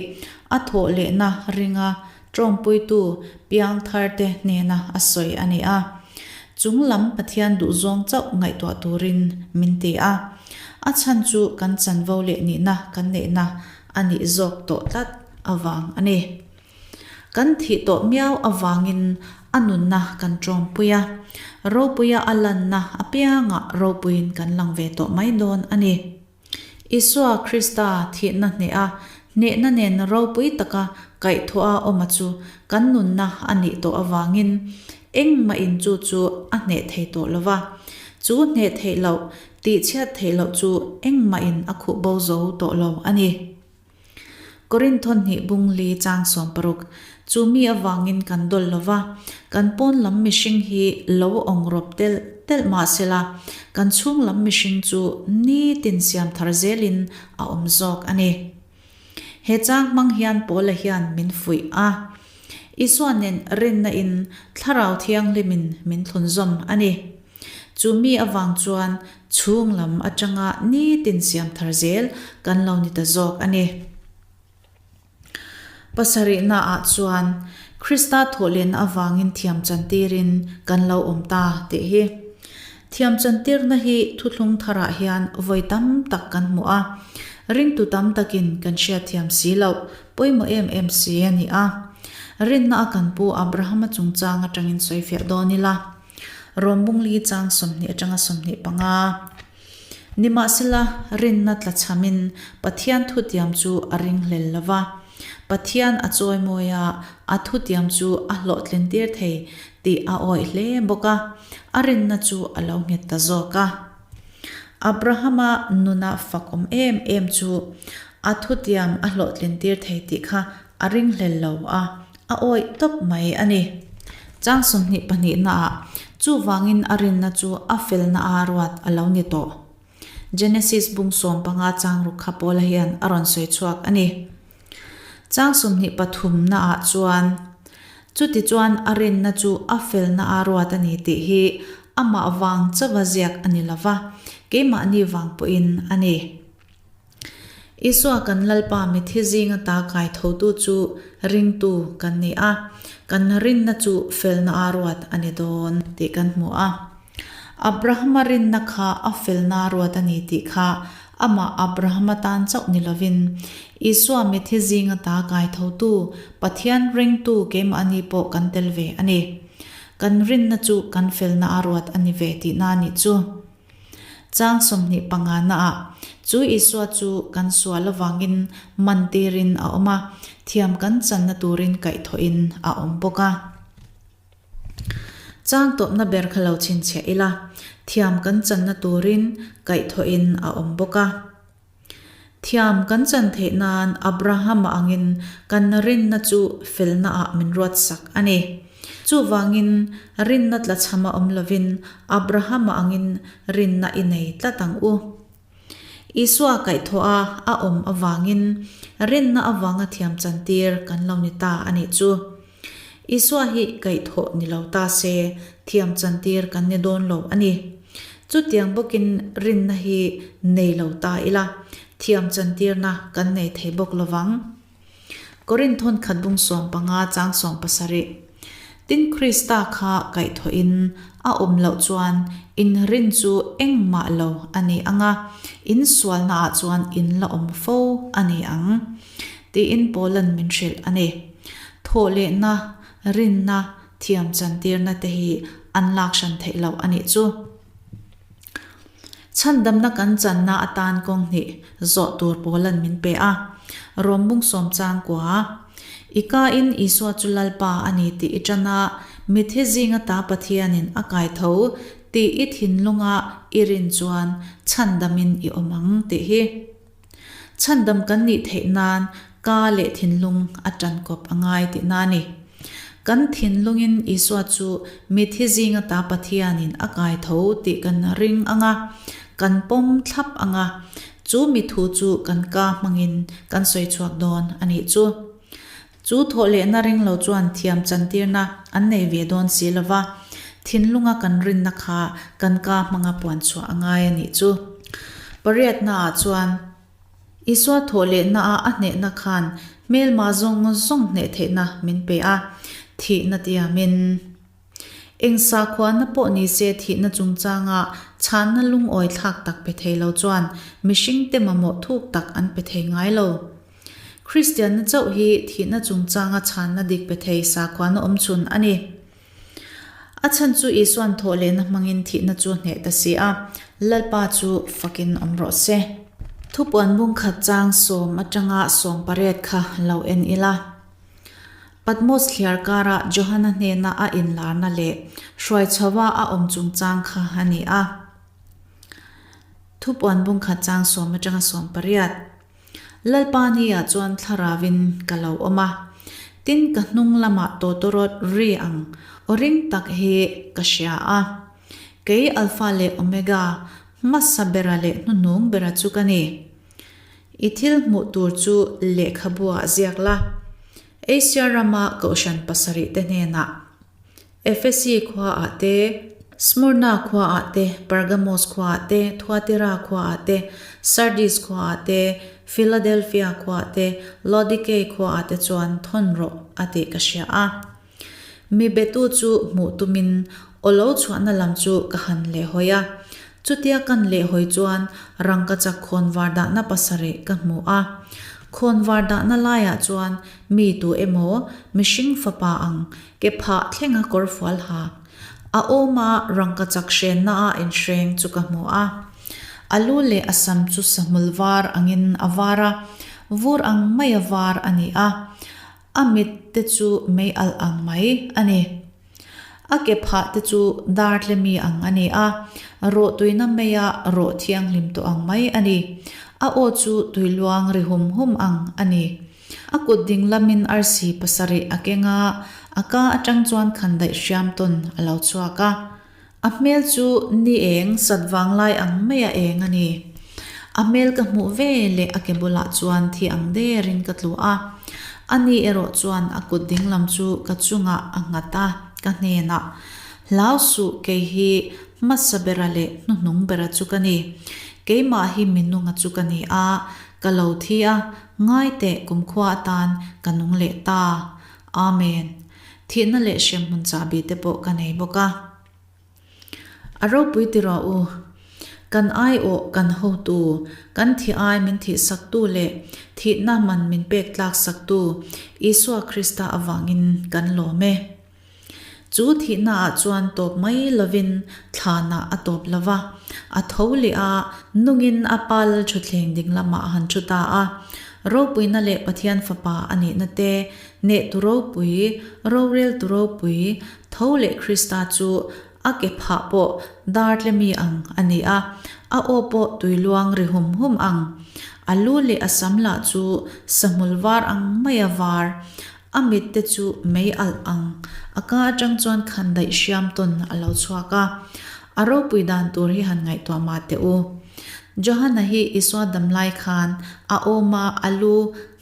a thawh lehna ringa tawmpuitu piangtharte hnena a sawi a ni a. Chung lam Pathian duhzawng chauh ngaihtuah turin min ti a. A chhan chu kan chanvo leh nihna kan neihna a nih zawk tawh tlat avang a ni. Kan thih tawh miau avangin a nunna kan tawmpui a, ropuia a lanna apiangah ropuiin kan lang ve tawh mai dawn a ni. Isua Krista thihna hneha hnehna nen ropui taka kaihthawha awma chu kan nunna a nih tawh avangin engmahin chu chu a hneh thei tawh lo va. Chu hneh theih loh, tihchhiat theih loh chu engmahin a khuh bo zo tawh lo a ni. Korinth hnih bung li chang 60, Chu mi avangin kan dawl lo va, kan pawn lam mihring hi lo awng rawp telh telh mah sela, kan chhung lam mihring chu nitin siam thar zelin a awm zawk a ni. He chang hmang hian Paula hian min fuih a. Isua nen rinna in Thlarau Thianghlimin min thlunzawm a ni. Chu mi avang chuan chhung lam atanga nitin siam thar zel kan lo ni ta zawk a ni. Pasarihna ah chuan Krista thawhlenna avangin thiam chantirin kan lo awm ta tih hi. Thiam chantirna hi thuthlung tharah hian vawi tam tak kan hmu a, ringtu tam takin kan hriatthiam si loh pawimawh em em si a ni a. Rinna a kan pu Abrahama chungchang atangin sawifiah dawn ila. Rawmbung li chang 20 atanga 25. Nimahsela, rinna tlachhamin Pathian thutiam chu a ringhlel lo va. Pathian a chawimawi a, a thutiam chu a hlawhtlin tir thei tih a awih hle bawk a, a rinna chu a lo nghet ta zawk a. Abrahama nuna fak awm em em chu a thutiam a hlawhtlintir thei tih kha a ringhlel lo a, a awih tawp mai a ni. Chang 22 naah chuvangin a rinna chu a felna a ruat a lo ni tawh. Genesis bung 15 chang ruk kha Paula hian a rawn sawi chhuak a ni. Chang 23 naah chuan chutichuan a rinna chu a felna a ruat a ni tih hi amah vang chawa ziak a ni lova, keimahni vang pawhin a ni. Isua kan Lalpa mithi zinga ta kai thotu chu ringtu kan ni a, kan rinna chu felna a ruat a ni dawn tih kan hmu a. Abrahama rinna kha a felna ruat a ni tih kha amah Abrahama tan chauh ni lovin Isua mithi zinga ta kai thotu Pathian ringtu keimahni pawh kan tel ve a ni. Kan rinna chu kan felna a ruat a ni ve tihna a nih chu. Chang 25 naah chu Isua chu kan sual avangin man tirin a awm a, thiam kan channa turin kaihthawhin a awm bawk a. Chang tawpna ber kha lo chhinchhiah ila, thiam kan channa turin kaihthawhin a awm bawk a. Thiam kan chan theih nan Abrahama angin kan rinna chu felna ah min ruat sak a ni. Chuvangin rinna tlachhama awm lovin Abrahama angin rinna i nei tlat ang u. Isua kaihthawh a a awm avangin rinna avanga thiam chantir kan lo ni ta a nih chu. Isua hi kaihthawh ni lo ta se thiam chantir kan ni dawn lo a ni. Chutiang bawkin rinna hi nei lo ta ila, thiam chantirna kan nei thei bawk lovang. Korinth khat bung 15 chang 17. Tin Krista kha kaihthawhin a awm loh chuan in rin chu engmah lo a ni anga, in sualna ah chuan in la awm fo a ni ang. Tiin Paulan min hrilh a ni. Thawhlehna, rinna, thiam chantirna te hi an lak hran theih loh a nih chu. Chhandamna kan channa atan kawng hnih zawh tur Paulan min pe a. Rom bung 10 chang kua. I ka in Isua chu Lalpa a ni tih i tan a, mithi zinga ta Pathianin a kai tho tih i thinlunga i rin chuan chhandamin i awm ang tih hi. Chhandam kan nih theih nan ka leh thinlung a tan kawp a ngai tihna a ni. Kan thinlungin Isua chu mithi zinga ta Pathianin a kai tho tih kan ring anga, kan pawm thlap anga, chu mithu chu kan ka hmangin kan sawi chhuak dawn a nih chu. Chu thawhlehna ring lo chuan thiam chantirna an nei ve dawn si lova, thinlunga kan rinna kha kan ka hmanga puan chhuah a ngai a nih chu. Pariatna ah chuan Isua thawhlehna a a hnehna khan hmelma zawng zawng hneh theihna min pe a, thihna tiamin. Eng sakhuana pawh ni se thihna chungchanga chhanna lungawi thlak tak pe thei lo chuan mihringte mamawh thuk tak an pe thei ngai lo. Kristianna chauh hi thihna chungchanga chhanna dik pe thei sakhuana awm chhun a ni. A chhan chu Isuan thawhlehna hmangin thihna chu hneh ta si a, Lalpa chu fakin awm rawh se. Thupuan bung khat chang 10 atanga 18 kha lo en ila. Patmos thliar kara Johana hnena a inlarna leh hruai chhoa a awm chungchang kha a ni a. Thupuan bung khat chang 10 atanga 18. Lalpa ni ah chuan thlaravin ka lo awm a, tin ka hnung lamah tawtawrawt ri ang aw ring tak hi ka hria a. Kei Alpha leh Omega, hmasa bera leh hnuhnung bera chu ka ni. I thil hmuh tur chu lehkhabu ah ziak la. Asia rama kohhran pasarih te hnenah Efesi khua ah te, Smyrna khua ah te, Pergamos khua ah te, Thuatira khua ah te, Sardis khua ah te, Philadelphia khua ah te, Laodikei khua ah te chuan thawn rawh a tih ka hria a. Mi betu chu hmuh tumin aw lo chhuahna lam chu ka han lehhawi a. Chutia kan lehhawi chuan rangkachak khawnvar dahna pasarih ka hmu a. Khawnvar dahna laiah chuan mi tu emaw mihring fapa ang ke phah thlenga kawr fual ha. A awm a rangkachak hrenna a inhreng chu ka hmu a. A lu leh a sam chu sahmul var angin a var a, vur ang maia var a ni a. A mit te chu mei alh ang mai a ni. A ke phah te chu dartlemi ang a ni a, rawhtuina meia rawh thianghlim tawh ang mai a ni. A aw chu tuiluang ri hum hum ang a ni. A kut ding lamin arsi pasarih a keng a, a ka atang chuan khandaih hriam tawn a lo chhuak a. A hmel chu ni eng sat vanglai ang maia eng a ni. A hmel ka hmuh ve leh a ke bulah chuan thi ang derin ka tlu a. A ni erawh chuan a kut dinglam chu ka chungah a nghat a, ka hnenah, Hlau suh kei hi hmasa bera leh hnuhnung bera chu ka ni. Keimah hi minunga chu ka ni a, ka lo thi a, ngai teh kumkhua atan ka nung leh ta. Amen. Thihna leh hremhmun chahbi te pawh ka nei bawk a. A ropui ti rawh u. Kan aiawh kan hotu, kan thih ai min thihsaktu leh thihna man min pek tlaksaktu Isua Krista avangin kan lawm e. Chu thihnaah chuan tawp mai lovin thlanah a tawp lo va, a tho leh a, nungin a Pa Lalthutthleng ding lamah a han thu ta a. Ropuina leh Pathian Fapa a nihna te, hnehtu ropui, roreltu ropui, tho leh Krista chu a ke phah pawh dartlemi ang a ni a, a aw pawh tuiluang ri hum hum ang. A lu leh a sam lah chu sahmul var ang maia var. A mit te chu mei alh ang. A ka atang chuan khandaih hriam tawn a lo chhuak a. A ropui dan tur hi han ngaihtuah mah teh u. Johana hi Isua damlai khan a awma a lu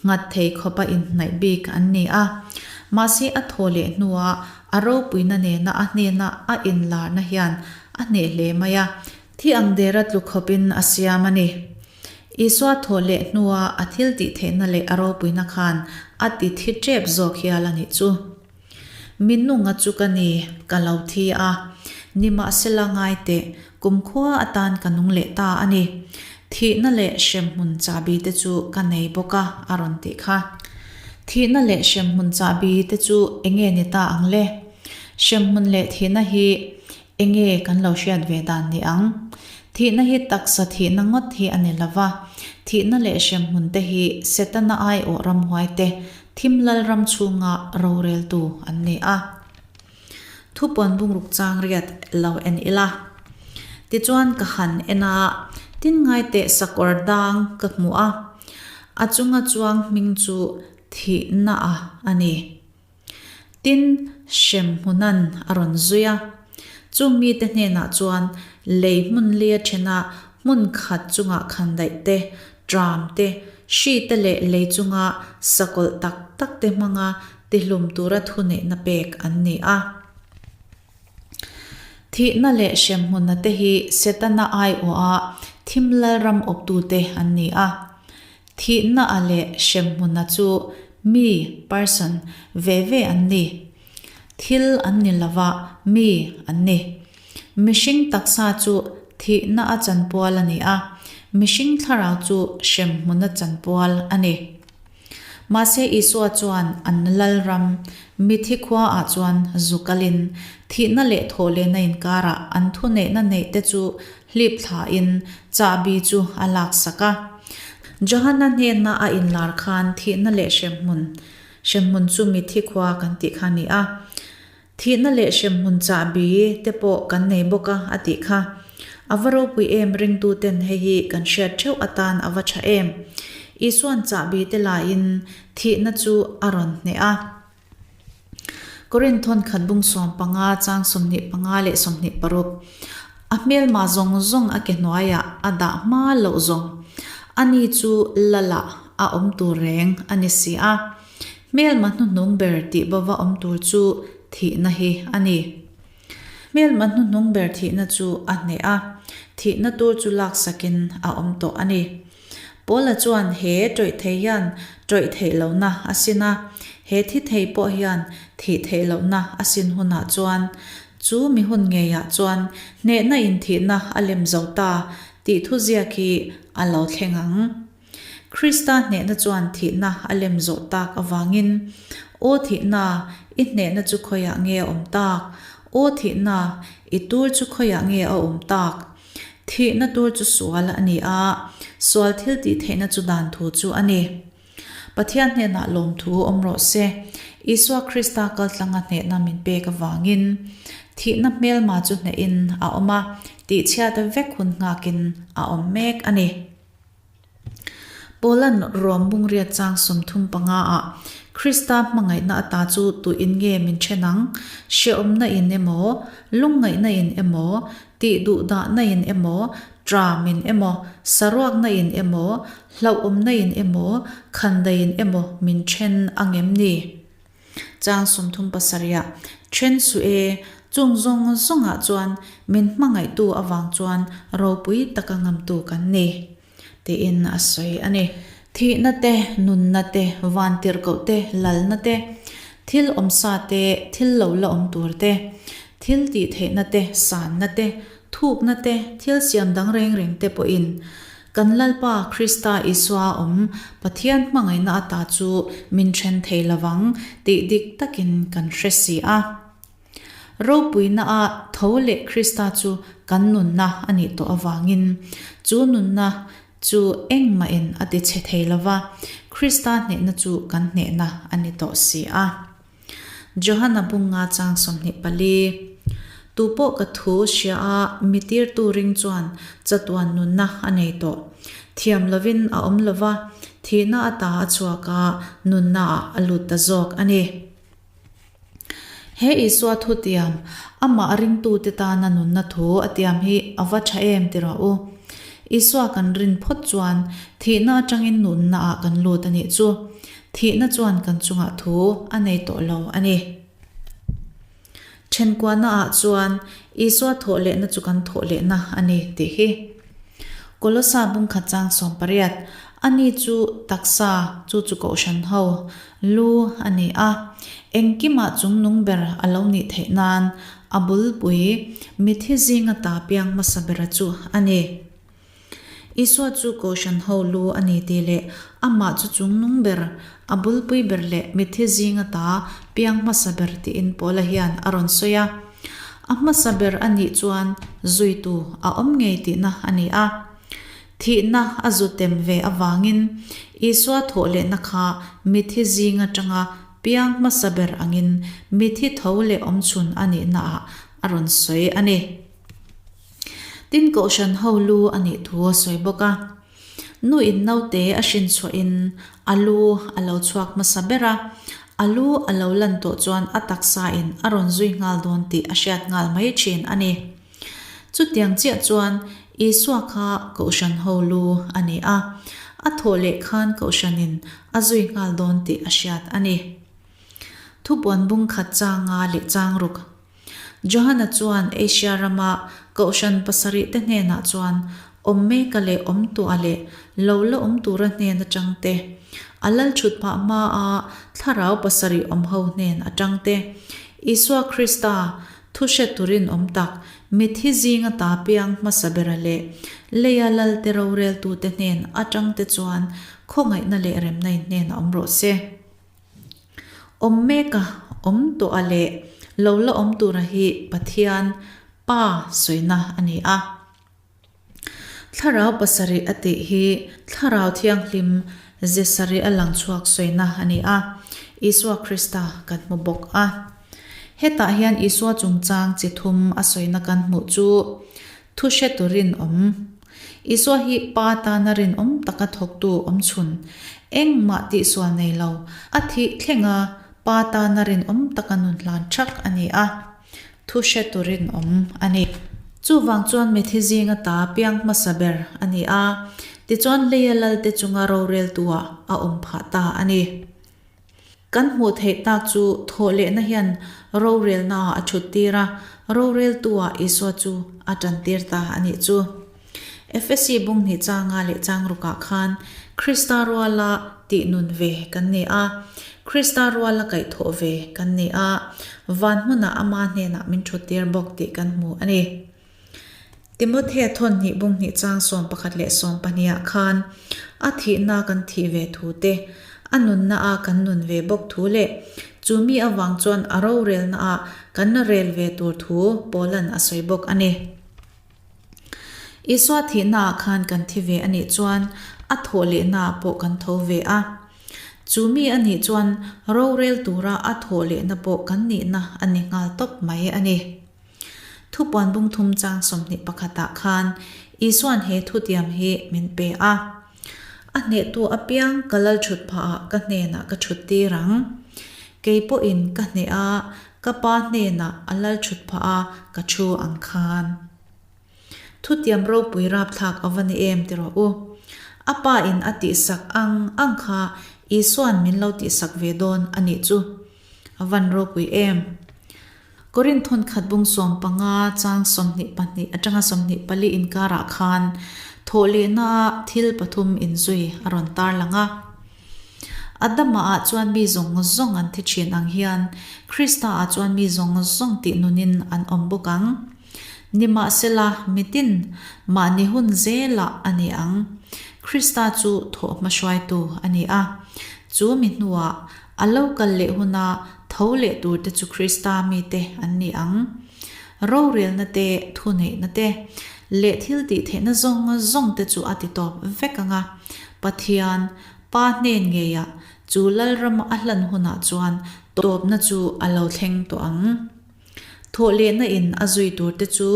nghat thei khawpa inhnaih bik an ni a. Mahse a thaw leh hnuah a ropuina nena a hnena a inlarna hian a hneh hle mai a. Thi ang dera tlu khawpin a siam a ni. Isua thawh leh hnua a thil tih theihna leh a ropuina khan a ti thi tep zawk hial a nih chu. Mi nunga chu ka ni, ka lo thi a. Nimahsela ngai teh, kumkhua atan ka nung leh ta a ni. Thihna leh hremhmun chahbi te chu ka nei bawk a, a rawn tih kha. Thihna leh hremhmun chahbi te chu enge ni ta ang le? Hremhmun leh thihna hi Enge kan lo hriat ve dan ni ang? Thihna hi taksa thihna ngawt hi a ni lo va, thihna leh hremhmun te hi Setana aiawh ramhuai te thim lal ram chhunga roreltu an ni a. Thupawn bungruk chang riat lo en ila. Tichuan ka han en a, tin ngai teh sakawr dang ka hmu a, a chunga chuang hming chu thihna a a ni. Tin, hremhmunan a rawn zui a. Chung mite hnenah chuan lei hmun lia thena hmun khat chungah khandaih te, tram te, hri te leh lei chunga sakawlh tak tak te hmanga tihlum tura thuneihna pek an ni a. Thihna leh hremhmunna te hi Setana aiawha thim lalram awptute an ni a. Thihna a leh hremhmunna chu mi, person, ve ve an ni. Thil an ni lova, mi an ni. Mihring taksa chu thihna a chanpual a ni a, mihring thlarau chu hremhmunna chanpual a ni. Mahse Isua chuan an lalram mithi khuaah chuan zu kalin, thihna leh thawhlehna inkarah an thuneihna neihte chu hlip thlain chahbi chu a laksak a. Johana hnena a inlar khan thihna leh hremhmun, hremhmun chu mithi khua kan tih kha a ni a, Thihna leh hremhmun chahbi te pawh kan nei bawk a, a tih kha. A va ropui em ringtuten hei hi kan hriat theuh atan a va tha em. Isuan chahbi te laiin thihna chu a rawn hneh a. Korinth thawnkhat bung 15 chang 25 leh 26 A hmelma zawng zawng a ke hnuaiah a dah hma loh zawng. Ani chu Lalah a awm tur reng a ni si a. Hmelma hnuhnung ber tih bova awm tur chu thihna hi a ni. Hmelma hnuhnung ber thihna chu a hneh a, thihna tur chu laksakin a awm tawh a ni. Paula chuan he tawih thei hian tawih theih lohna a sin a, he thi thei pawh hian thih theih lohna a sin hunah chuan chu mi hun ngeiah chuan hnehna in thihna a lem zo ta tih thuziak hi a lo thleng ang. Krista hnehna chuan thihna a lem zawh tak avangin, Aw thihna, i hnehna chu khawiah nge a awm tak? Aw thihna, i tur chu khawiah nge a awm tak? Thihna tur chu sual a ni a, sual thil tih theihna chu dan thu chu a ni. Pathian hnenah lawmthu awm rawh se. Isua Krista kaltlanga hnehna min pek avangin thihna hmelma chu hnehin a awm a, tihchhiat vek hun nghakin a awm mek a ni. Paula'n Rom bungriat chang 35 ah Krista hmangaihna ata chu tuin nge min then ang? Hrehawmna in emaw, lungngaihna in emaw, tih duhdahna in emaw, tram in emaw, saruakna in emaw, hlauhawmna in emaw, khandai in emaw min then ang em ni? Chang 37 ah, Then suh e, chung zawng zawngah chuan min hmangaihtu avang chuan ropui taka ngamtu kan ni, tiin a sawi a ni. Thihna te, nunna te, vantirhkoh te, lalna te, thil awmsa te, thil lo la awm tur te, thil tihtheihna te, sanna te, thukna te, thil siam dang reng reng te pawhin Kan Lalpa Krista Isua awm Pathian hmangaihna ata chu min then thei lovang tih dik takin kan hre si a. Ropuina a tho leh Krista chu kan nunna a nih tawh avangin chu nunna chu engmahin a ti chhe thei lova, Krista hnehna chu kan hnehna a ni tawh si a. Johana bunga chang 24, Tu pawh ka thu hria a mi tirtu ring chuan chatuan nunna a nei tawh. Thiam lovin a awm lova, thihna ata a chhuak a, nunna ah a lut ta zawk a ni. He Isua thu tiam, amah ringtute tana nunna thu a tiam hi a va tha em ti rawh u. Isua kan rin phawt chuan thihna atangin nunna ah kan lut a nih chu. Thihna chuan kan chungah thu a nei tawh lo a ni. Thenkuahna ah chuan Isua thawh lehna chu kan thawh lehna a ni tih hi. Kolosa bungkhat chang 18, Ani chu taksa, chu chu kohhran ho, lu a ni a, engkimah chungnung ber a lo nih theih nan a bulpui mithi zinga ta piang hmasa bera chu a ni. Isua chu Kohhran ho lu a ni tih leh amah chu chungnung ber, a bulpui ber leh mitthi zinga ta piang hmasa ber tiin Paula hian a rawn sawi a. A hmasa ber a nih chuan zuitu a awm ngei tihna a ni a. Thihna a zu tem ve avangin Isua thawh lehna kha mitthi zing atanga piang hmasa ber angin mitthi tho leh awmchhun a nihnaah a rawn sawi a ni. Tin Kohhran ho lu a nih thu a sawi bawk a. Nu in naute a hrin chhuahin a lu a lo chhuak hmasa ber a, a lu a lo lan tawh chuan a taksa in a rawn zui nghal dawn tih a hriat nghal mai thin a ni. Chutiang chiah chuan Isua kha Kohhran ho lu a ni a, a thawh leh khan Kohhran in a zui nghal dawn tih a hriat a ni. Thupuan bung khat changa leh chang ruk. Johana chuan Asia rama kohhran pasarihte hnenah chuan awm meka leh awm tuah leh lo la awm tura hnen atang te, a lal thut phah hmaa thlarau pasarih awm ho hnen atang te, Isua Krista thu hre turin awm tak mitthi zinga ta piang hmasa bera leh leia lalte roreltute hnen atang te chuan khawngaihna leh remna in hnenah awm rawh se. Awm mek a, awm tawh a leh lo la awm tura hi Pathian, Pa, sawina a ni a. Thlarau pasarih a tih hi Thlarau Thianghlim ze sarih a lang chhuak sawina a ni a, Isua Krista kan hmu bawk a. Hetah hian Isua chungchang chi thum a sawina kan hmuh chu Thu hre tu rinawm. Isua hi Pa tana rinawm taka thawktu awmchhun, engmah tihsual nei lo, a thih thlenga Pa tana rinawm taka nun hlan thak a ni a. Thu hre tu rinawm a ni. Chuvang chuan mithi zinga ta piang hmasa ber a ni a, tichuan leia lalte chunga roreltuah a awm phah ta a ni. Kan hmuh theih tak chu thawhlehna hian rorelnaah a thut tir a, roreltu-ah Isua chu a tan tir ta a nih chu. Efesi bung hnih changa leh chang rukah khan Krista ruala tih nun ve kan ni a, Krista ruala kaihthawh ve kan ni a, van hmunah ama hnenah min thut tir bawk tih kan hmu a ni. Timothea thawn hnih bung hnih chang 11 leh 12 ah khan a thihna kan thih ve thu te, a nunna a kan nun ve bawk thu leh chu mi avang chuan a rorelna ah kan rel ve tur thu Paula'n a sawi bawk a ni. Isua thihna ah khan kan thi ve a nih chuan a thawh lehna ah pawh kan tho ve a. Chu mi a nih chuan rorel tura a thawh lehna pawh kan nihna a ni nghal tawp mai a ni. Thupuan bung thum chang 20 pakhatah khan Isua'n he thutiam hi min pe a. A hnehtu apiang ka lal thut phahah ka hnenah ka thut tir ang. Kei pawhin ka hneh a, ka pa hnenah a lal thut phah a ka thu ang khan. Thutiam ropui rapthlak a va ni em ti rawh u. A pa in a tihsak ang ang kha Isua'n min lo tihsak ve dawn a nih chu. A van ropui em. Korinth thawnkhat bung 15 chang 22 atanga 24 inkarah khan thawhlehna ah thil pathum inzui a rawn tarlang a. Adama ah chuan mi zawng zawng an thi thin ang hian Krista ah chuan mi zawng zawng tih nunin an awm bawk ang. Nimahsela mitin mahni hun zelah a ni ang. Krista chu thawh hmahruaitu a ni a. Chu mi hnuah A lo kal leh huna tho leh turte chu Krista mite an ni ang. Rorelna te, thuneihna te, leh thil tih theihna zawng zawng te chu a ti tawp vek ang a. Pathian, Pa hnen ngeiah chu Lalram a hlan hunah chuan tawpna chu a lo thleng tawh ang. Thawhlehna in a zui tur te chu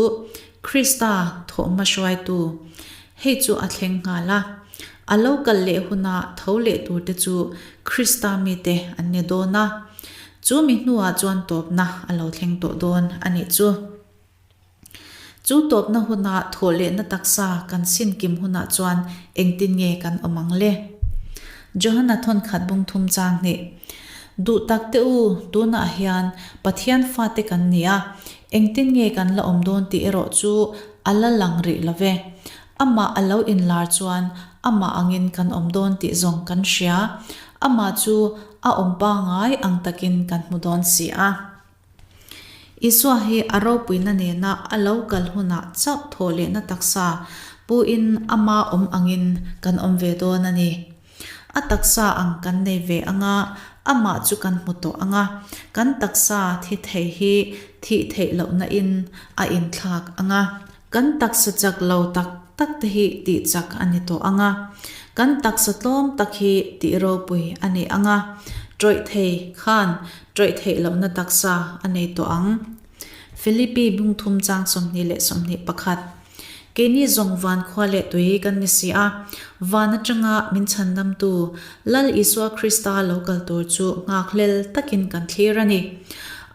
Krista thawhhma hruaitu, hei chu a thleng nghal a. A lo kal leh huna tho leh tur te chu Krista mite an ni dawn a. Chu mi hnuah chuan tawpna a lo thleng tawh dawn a nih chu. Chu tawpna huna thawhlehna taksa kan sin kim hunah chuan engtin nge kan awm ang le? Johana thawnkhat bung thum chang hnih. Duh tak teh u, tunah hian Pathian fate kan ni a, engtin nge kan la awm dawn tih erawh chu a la lang rih lo ve. Amah a lo inlar chuan amah angin kan awm dawn tih zawng kan hria, amah chu a awm pangai ang takin kan hmu dawn si a. Isua hi a ropuina nena a lo kal hunah chauh thawh lehna taksa puin ama awm angin kan awm ve dawn a ni. A taksa ang kan nei ve anga, amah chu kan hmu tawh anga, kan taksa thi thei hi thih theih lohna in a inthlak anga. Kan taksa chak lo tak tak te hi tih chak a ni tawh ang a, kan taksa tlawm tak hi tih ropui a ni ang a, tawih thei khan tawih theih lohna taksa a nei tawh ang. Philippi bung thum chang 21. Keini zawng van khua leh tui kan ni si a, van atanga min chhandamtu Lal Isua Krista lo kal tur chu nghakhlel takin kan thlir a ni.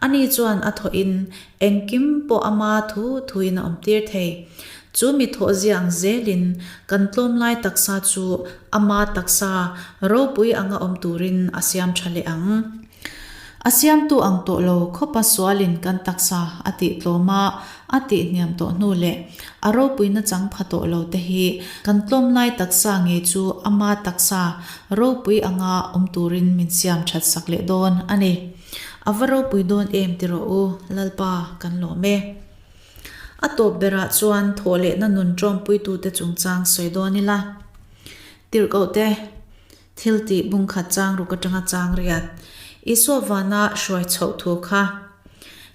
Ani chuan a thawhin Engkim pawh ama thu thuin a awmtir thei. Chu mi thawh ziang zelin kan tlawm lai taksa chu ama taksa ropui anga awm turin a siam tha leh ang. A siamtu ang tawh lo khawpa sualin kan taksa a tih tlawm a, a tih hniam tawh hnu leh a ropuina chang pha tawh lo te hi kan tlawm lai taksa ngei chu ama taksa ropui anga awm turin min siam that sak leh dawn a ni. A va ropui dawn em ti rawh u, Lalpa kan lawm e. A tawp berah chuan thawhlehna nun ṭawmpuitute chungchang sawi dawn ila. Tirhkohte thil tih bungkhat chang ruk aṭanga chang riat Isua vana hruai chhoh thu kha.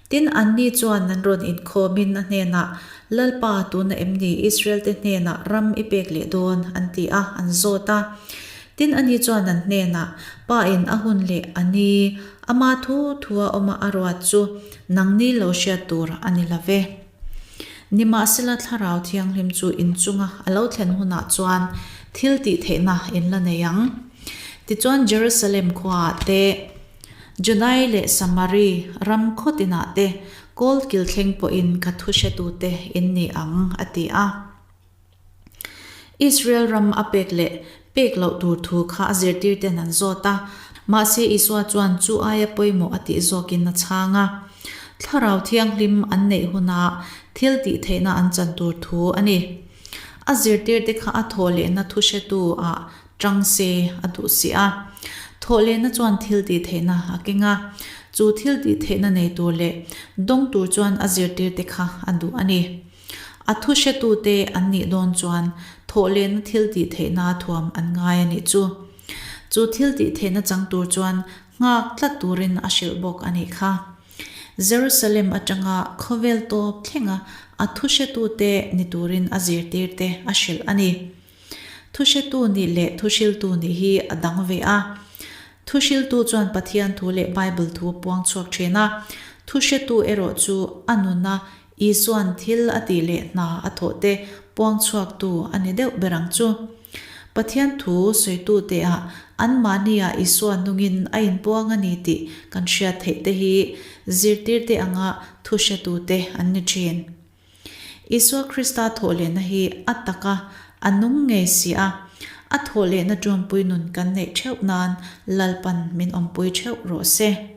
Tin, anni chuan an rawn inkhawmin a hnenah, Lalpa, tuna em ni Israel-te hnenah ram i pek leh dawn? an ti a, an zawt a. Tin, ani chuan an hnenah, Pa in a hun leh a ni, ama thu thua awma a ruat chu nangni lo hriat tur a ni lo ve. Nimahsela Thlarau Thianghlim chu inchunga a lo thlen hunah chuan thil tih theihna in la nei ang. Tichuan Jerusalem khuaah te, Judai leh Samari ram khaw tinah te kawl kil thleng pawhin ka thu hretute in ni ang, a ti a. Israel ram a pek leh pek loh tur thu kha a zirtirten an zawt a, mahse Isua chuan chu aia pawimawh a tih zawkin a chhang a. Thlarau Thianghlim an neih hunah thil tih theihna an chan tur thu a ni. A zirtirte kha a thawh lehna thu hretu ah ṭang se a duh si a. Thawh lehna chuan thil tih theihna a keng a, chu thil tih theihna nei tur leh dawng tur chuan a zirtirte kha a duh a ni. A thu hretute an nih dawn chuan thawhlehna thil tih theihna thuam an ngai a nih chu. Chu thil tih theihna chang tur chuan nghak tlat turin a hrilh bawk a nih kha. Jerusalem atanga khawvel tawp thlenga a thu hretute ni turin a zirtirte a hrilh a ni. Thu hretu nih leh thu hriltu nih hi a dang ve a. Thuhriltu chuan Pathian thu leh Bible thu a puang chhuak thin a, thuhretu erawh chu a nuna Isua'n thil a tih leh hna a thawh te puang chhuaktu a ni deuh ber ang chu. Pathian thu sawitute ah anmahniah Isua nungin a inpuang a ni tih kan hriat theih te hi zirtirte anga thuhretute an ni thin. Isua Krista thawhlehna hi a taka a nung ngei si a, a thawhlehna ṭawmpui nun kan neih ṭheuh nan Lalpan min awmpui ṭheuh rawh se.